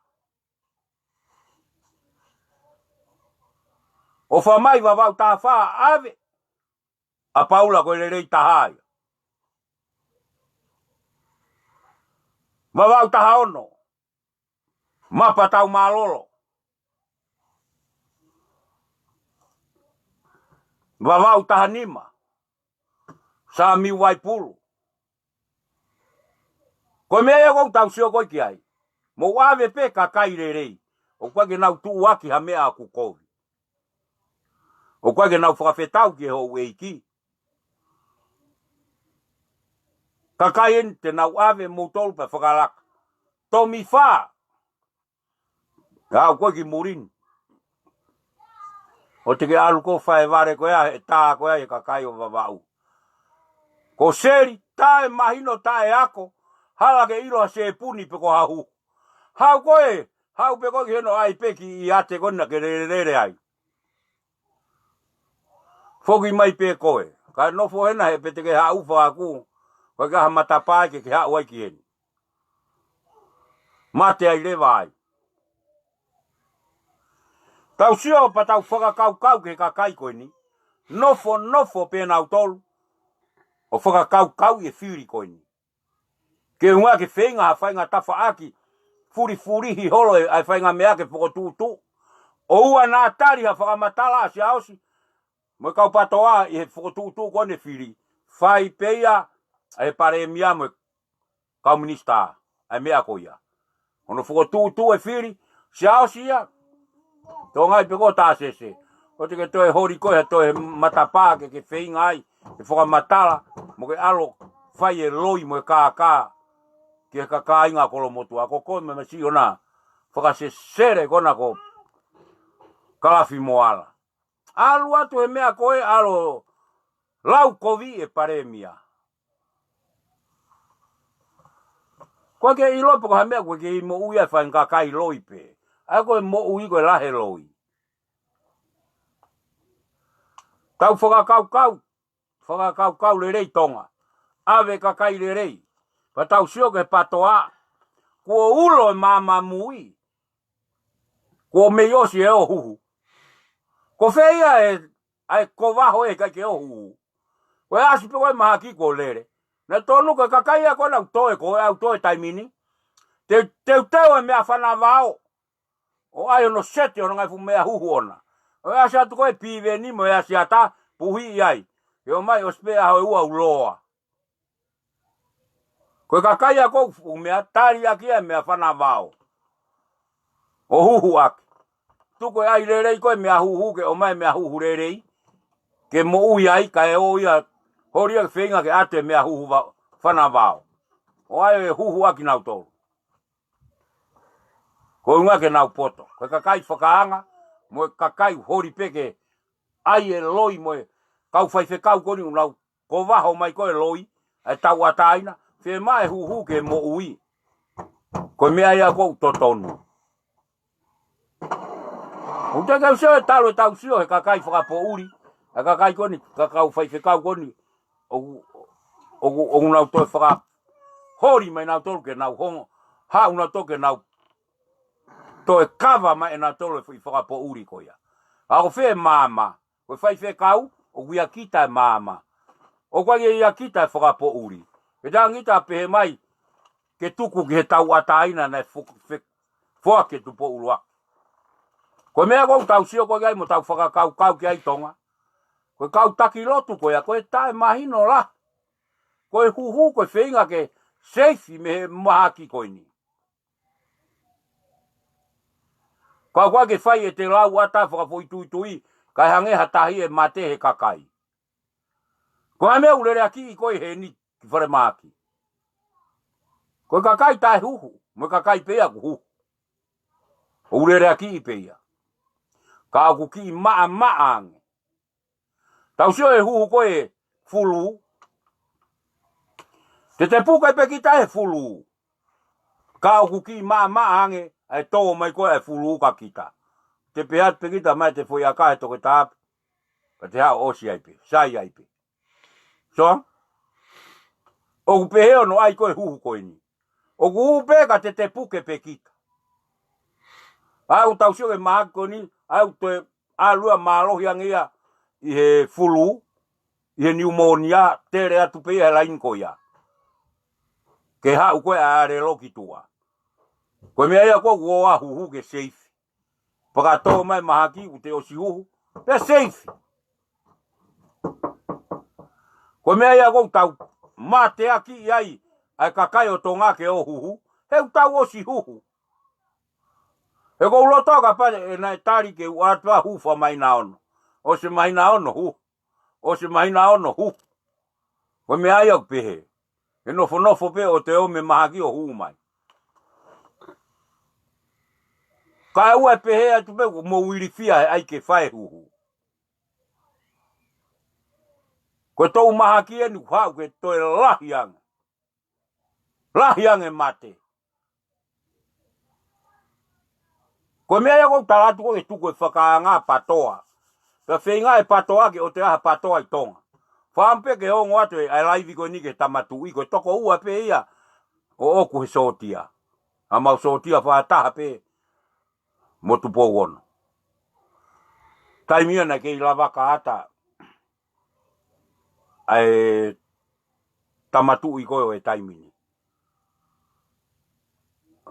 ʻOfa mai Vavaʻu taha fā, ʻave ʻa Paula ko e lelei taha ia. Vavaʻu taha ono, Mapa Taumālolo. Vavaʻu taha nima, Samiu Vaipulu. Ko e meʻa ia ʻoku tau sio ko ē ki ai. Mou ʻave pē kakai lelei. ʻOku ʻikai ke nau tuʻuaki ha meʻa ʻoku kovi. ʻOku ʻikai ke nau fakafetau ki he houʻeiki. Kakai eni te nau ʻave moutolu pea fakalaka. Tomi fā. Aʻu ko ē ki muli ni. ʻO te ke ʻalu ko ē ʻo fai e vale ko ia, he tā ko ia e kakai ʻo Vavaʻu. Ko Seli, taʻemahino, taʻeako, hala ke ʻilo ha sēpuni pe ko ha huhu. Haʻu ko ē, haʻu pē ko ē ki heno ʻai pē ki ʻiate ko ena ke lelelele ai. Foki mai pē ko ē. Ka nofo hena he pē te ke haʻu fakaku. Ko e ka ha matapā ke ke haʻu ai ki heni. Mate ai leva ai. Tau sio pea tau fakakaukau ki he kakai ko eni. Nofo, nofo pē nautolu. ʻO fakakaukau e fili ko eni. Ke ʻuhinga ke feinga ha faʻahinga tafaʻaki, fulifulihi holo e, ʻa e faʻahinga meʻa ke fokotuʻutuʻu. ʻOua naʻa tali ha fakamatala ʻa Siaosi mo e kau patoa ʻi he fokotuʻutuʻu ko eni e fili. Fai pē ia ʻe he palēmia mo e kau minisitā ʻa e meʻa ko ia. Hono fokotuʻutuʻu e fili, Siaosi ia, Tonga ʻi pē ko Taʻasese. ʻO te ke toe holi ko ē ha toe matapā ke ke feinga ai ke fakamatala mo ke ʻalu ʻo fai e loi mo e kākā ki he kāinga Kolomotuʻa. Ko koe mo e masiʻi ona fakasesele ko ena ko Kalafi Moala. ʻAlu atu he meʻa ko ē ʻalu ʻo lau kovi e palēmia. Ko e ke ʻilo pe ko ha meʻa ko e ke moʻui ai fai kakai loi pē. ʻA ia ko e moʻui ko e lahi e loi. Tau fakakaukau, fakakaukau lelei Tonga. ʻAve kakai lelei. Pea tau sio ki he patoa. Kuo ulo e māmā mui. Kuo mei ʻosi e ō huhu. Ko fē ia e, ʻa e ko vaho e ʻikai ke ō huhu. Ko e ʻasi pē ko e mahaki kuo lele. Naʻe tonu ko e kakai ia ko ena ʻoku toe ko ē ʻoku toe taimi ni. Te, teuteu e meʻa fana vao. ʻO ʻai hono seti hono ngaahi fuʻu meʻa huhu ʻona. ʻO ʻasi atu ko e piveni mo e ʻasi ata puhi ai. ʻE ō mai ʻosi pē ʻaho ʻe ua ʻoku loa. Ko e kakai ia ko ē ʻoku meʻa tali ʻaki ia e meʻa fana vao. ʻO huhu ʻaki. Tuku e ʻai lelei ko e meʻa huhu ke ō mai e meʻa huhu lelei. Ke moʻui ai kae ō ia holi ia ke feinga ke ʻatu e meʻa huhu va-, fana vao. ʻO ʻai e huhu ʻaki nautolu. Ko e ʻuhinga ke nau poto. Ko e kakai fakaanga, mo e kakai holi pē ke ʻai e loi mo e kau faifekau ko eni ʻoku nau ko vaho mai ko e loi, ʻa e tauʻatāina, fiemaʻu e huhu ke moʻui. Ko e meʻa ia ʻoku totonu. ʻOku teʻeki ke u sio he talu ʻetau sio he kakai fakapoʻuli, ʻa e kakai ko eni, kakai faifekau ko eni, ʻoku, ʻoku, ʻoku nau toe fakaholi mai nautolu ke nau hoko, haʻu nautolu ke nau toe kava mai ʻe nautolu e foʻi fakapoʻuli ko ia. ʻA ko fē maama, ko e faifekau, ʻoku ʻia kita e maama. ʻOku ʻikai ʻia kita e fakapoʻuli. Ke tangita pehē mai, ke tuku ki he tauʻatāina naʻe fo-, fe-, foaki ʻe Tupou ʻUluaki. Ko e meʻa ko ʻoku tau sio ko ē ki ai mo tau fakakaukau ki ai Tonga. Ko e kau taki lotu ko ia, ko e taʻemahino lahi. Ko e huhu, ko e feinga ke seifi mei he mahaki ko eni. Ka ʻoku ʻikai ke fai ʻe te lau ʻata fakafoʻituitui, kae hangē ha tahi ʻe mate he kakai. Ko e hā e meʻa ʻoku leleakiʻi ko ē heni ki falemahaki? Ko e kakai taʻehuhu, mo e kakai pē ia ʻoku huhu. ʻOku leleakiʻi pē ia. Ka ʻoku kiʻi maʻamaʻa ange. Tau sio he huhu ko ē fulu. Te te puke pē kita he fulu. Ka ʻoku kiʻi maʻamaʻa ange, ʻa e tō mai ko ē ʻa e fulu ka kita. Te pehē atu pē kita mai te foʻi ʻaka he toketā pē. Ka te haʻu ʻosi ai pē, sai ai pē. So, ʻoku pehē hono ʻai ko ē huhu ko eni. ʻOku huhu pē ka te te puke pē kita. ʻA ʻoku tau sio ki he mahaki ko eni, ʻa ʻoku toe ʻalu ia mālohi ange ia ʻi he fulu, ʻi he niumōnia, tele atu pē ia he laini ko ia. Ke haʻu ko ē ʻa e ʻalelo ki tuʻa. Ko e meʻa ia ko ē ʻoku ʻoua huhu ke seifi. Pea ka tō mai mahaki ʻoku te ʻosi huhu, pea seifi. Ko e meʻa ia ko ʻoku tau mateakiʻi ai ʻa e kakai ʻo Tonga ke ō huhu, he ʻoku tau ʻosi huhu. He ʻoku ou loto kapau ʻe naʻe tali ke u ʻatu ʻa huhu fakamahina ono. ʻOsi e māhina ono huhu. ʻOsi e māhina ono huhu. Ko e meʻa ia ʻoku pehē. Ke nofonofo pē ʻo te ō mei mahaki ʻo huhu mai. Kae ʻoua ʻe pehē atu pē ʻoku mou ilifia he ʻai ke fai huhu. Ko e toʻu mahaki eni ʻoku haʻu ke toe lahi ange. Lahi ange mate. Ko e meʻa ia ʻoku ou tala atu ko ē ke tuku e fakaanga patoa. Pea feinga e patoa ke ʻoua te ʻi ai ha patoa ʻi Tonga. Fakaʻamu pē ke ongo atu e ʻa e laivi ko eni ki he Tama Tuʻi, ko e toko ua pē ia ʻo ʻoku he sōtia. ʻA mau sōtia fakataha pē mo Tupou Ono. Taimi ia naʻe kei lava ka ata ʻa e Tama Tuʻi ko ē ʻo e taimi ni.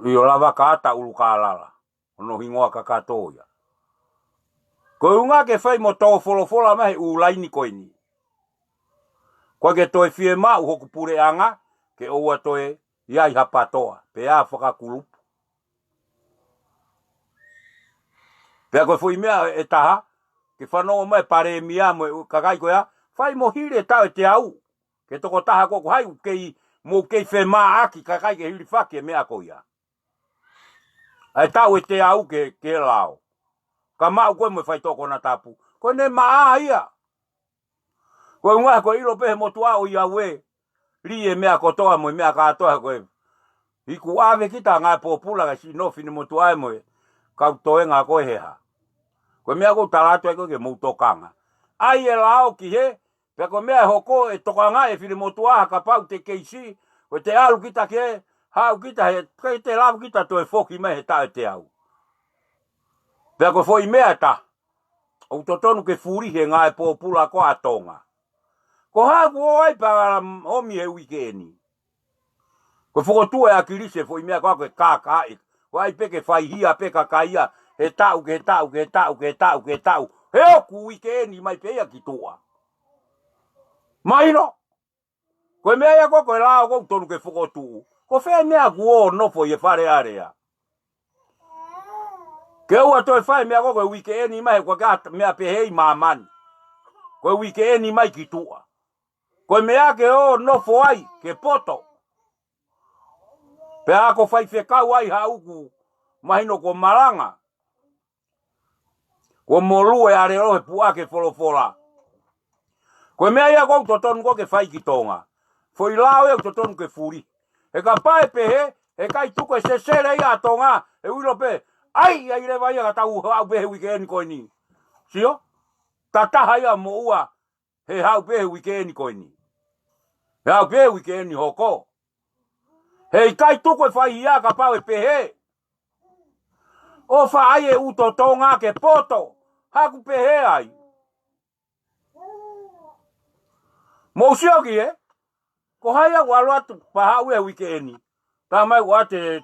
ʻIo, lava ka ata ʻUlukālala. Hono hingoa kakato ia. Ko e ʻuhinga ke fai mo tō folofola mai he ʻū laini ko eni. Ko e ke toe fiemaʻu hoku puleʻanga, ke ʻoua toe ʻi ai ha patoa, pe ʻa fakakulupu. Pea ko e foʻi meʻa ʻe taha, ke fanongo mai Palēmia mo e kakai ko ia, fai mo hili e taʻu ʻe teau, ke tokotaha ko ē ʻoku ʻikai ke mou kei femāʻaki kakai ke hilifaki e meʻa ko ia. ʻA e taʻu ʻe teau ke, ke lao. Ka maʻu ko ē mo e faitoʻo konatapu. Ko ʻene maʻa ia. Ko e ʻuhinga ko e ʻilo pē he motuʻa ʻo ia ue. Lī e meʻa kotoa mo e meʻa kātoa ko ē. ʻIku ʻave kita ngāue pōpula ka sino fine motuʻa mo e. Kau toenga ko ē he hā. Ko e meʻa ʻoku ou tala atu ai ko ē ke mou tokanga. ʻAi e lao ki he, pea ko e meʻa ʻe hoko ʻe tokanga e fine motuʻa ha kapau te keisi, ko e te ʻalu kita ke, haʻu kita he, ke te lava kita toe foki mai he taʻu ʻe teau. Pea ko e foʻi meʻa ʻe taha, ʻoku totonu ke fuli he ngāue pōpula ko ē ʻa Tonga. Ko e hā ʻoku ʻomi ai pea ʻomi he uike eni. Ko e fokotuʻu ʻe ʻAkilisi e foʻi meʻa ko ē ko e kākaaʻi. Ko e ʻai pē ke fai hia pē kakai ia. He taʻu, ke he taʻu, ke he taʻu, ke he taʻu, ke he taʻu. He ʻoku uike eni mai pē ia ki tuʻa. Mahino. Ko e meʻa ia ko ē ko e lao ʻoku totonu ke fokotuʻu. Ko fē meʻa ʻoku ō nofo ʻi he Fale Alea. Ke ʻoua toe fai meʻa ko ē ko e uike eni mai he ʻoku ʻikai ke ʻi ai ha meʻa pehē ʻi māmani. Ko e uike eni mai ki tuʻa. Ko e meʻa ke ō nofo ai, ke poto. Pea ako faifekau ai haʻu ʻoku mahino kuo malanga. Kuo molū e ʻalelo he puʻaki e folofola. Ko e meʻa ia ʻoku totonu ko ē ke fai ki Tonga. Foʻi lao ia ʻoku totonu ke fuli. He kapau ʻe pehē, he ʻikai tuku e sesele ia ʻa Tonga, he ʻilo pē, ʻAi, ʻai leva ia ka tau haʻu pē he uike ʻeni ko ʻeni. Sio? Tataha ia mo ua he haʻu pē he uike ʻeni ko ʻeni. He haʻu pē he uike ʻeni hoko. He ʻikai tuku e fai ia kapau ʻe pehē. ʻO fai e ʻū totongi ke poto. Haku pehē ai. Mou sio ki he. Ko hai ʻoku ʻalu atu pea haʻu he uike ʻeni. Tā mai ʻoku ʻoatu e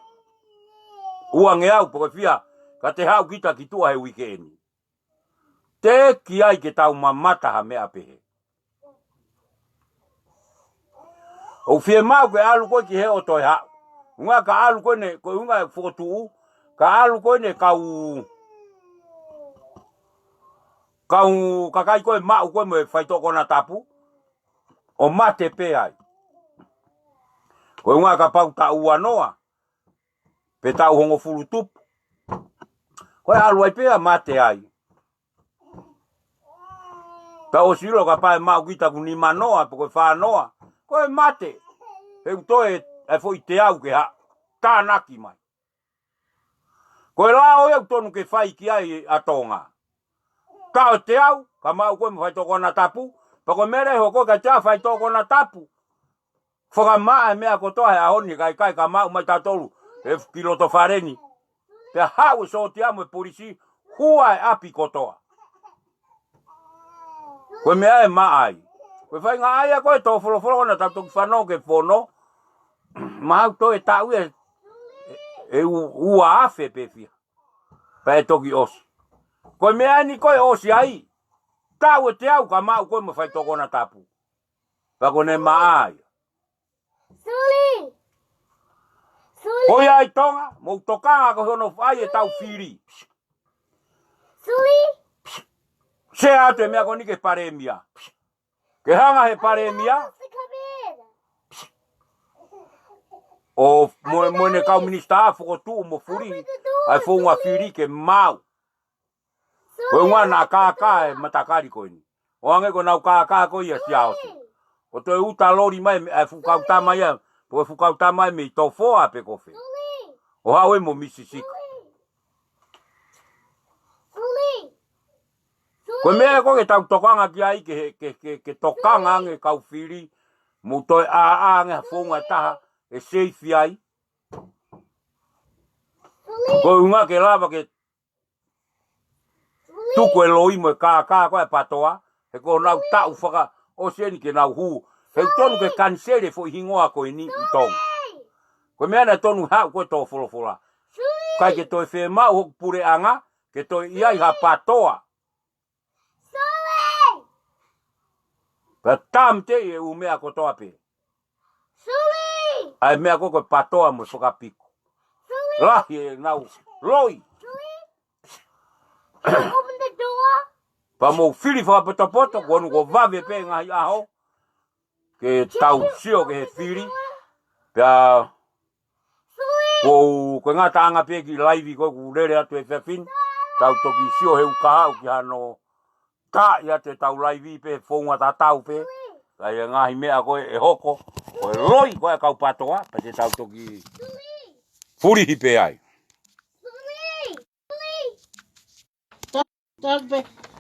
uangeau pe ko e fiha. Ka te haʻu kita ki tuʻa he uike ʻeni. Teʻeki ai ke tau mamata ha meʻa pehē. ʻOku fiemaʻu ke ʻalu koe ki he ʻo toe haʻu. ʻUhinga ka ʻalu koe ne, ko e ʻuhinga e fokotuʻu, ka ʻalu koe ne kau, kau kakai koe maʻu koe mo e faitoʻo konatapu, ʻo mate pē ai. Ko e ʻuhinga kapau taʻu ua noa, pe taʻu hongofulu tupu. Ko e ʻalu ai pē ʻa mate ai. Tau ʻosi ʻilo kapau ʻe maʻu kita ʻoku nima noa, pe ko e fā noa. Ko e mate. He ʻoku toe e foʻi teau ke haʻu. Tānaki mai. Ko e lao ia ʻoku tonu ke fai ki ai ʻa Tonga. Taʻu e teau, ka maʻu koe mo faitoʻo konatapu. Pea ko e meʻa ʻe hoko ka te ʻai faitoʻo konatapu. Fakamaʻa e meʻa kotoa he ʻaho ni, kaikai ka maʻu mai tautolu he ki loto fale ni. Pea haʻu e sōtia mo e polisi, hua e ʻapi kotoa. Ko e meʻa ʻe maʻa ai. Ko e faʻahinga ʻai ia ko e tō folofola ko ena tau toki fanongo ke fono. Mahalo toe taʻu e, e u-, ua afe pe fiha. Pea ʻe toki ʻosi. Ko e meʻa ʻeni ko e ʻosi ai. Taʻu e teau ka maʻu koe mo faitoʻo konatapu. Pea ko ʻene maʻa ia. Suli! Suli! Ko ia ʻi Tonga, mou tokanga ko hono fai e tau fili. Suli! Sea atu e meʻa ko eni ke palēmia. Ke hanga he palēmia. ʻO mo, mo ʻene kau minisitā fokotuʻu mo fuli. ʻAi founga fili ke maʻu. Ko e ʻuhinga naʻa kākā e matakali ko eni. ʻO hangē ko ʻenau kākā ko ia Siaosi. ʻO toe uta loli mai, ʻa e fukautama ia, ko e fukautama ia mei Tofoa pe ko fē. ʻO haʻu ē mo Misisika. Ko e meʻa ko ē ke tau tokanga ki ai ke, ke, ke, ke tokanga ange kau fili, mo toe ʻā, ʻā ange ha founga taha, ʻe seifi ai. Ko e ʻuhinga ke lava ke tuku e loi mo e kākā ko e patoa, he ko ʻenau taʻu fakaʻosi eni ke nau hū. He ʻoku tonu ke kaniseli e foʻi hingoa ko eni ʻi Tonga. Ko e meʻa naʻe tonu haʻu ko e tō folofola. ʻIkai ke toe fiemaʻu hoku puleʻanga, ke toe ʻi ai ha patoa. Pea tāmateʻi e ʻū meʻa kotoa pē. ʻAi meʻa ko ē ko e patoa mo e fakapiko. Lahi ʻenau loi. Pea mou fili fakapotopoto, ko ʻeni ko e vave pē ngaahi ʻaho. Ke tau sio ki he fili. Pea ko, ko e ngataʻanga pē ki laivi ko ē ʻoku lele atu he efiafi ni. Tau toki sio he ukahaʻu ki hano taʻi atu e tau laivi pē he founga tatau pē. Ka ʻi he ngaahi meʻa ko ē ʻe hoko. Ko e loi ko ē kau patoa, pea te tau toki fulihi pē ai. Talk back.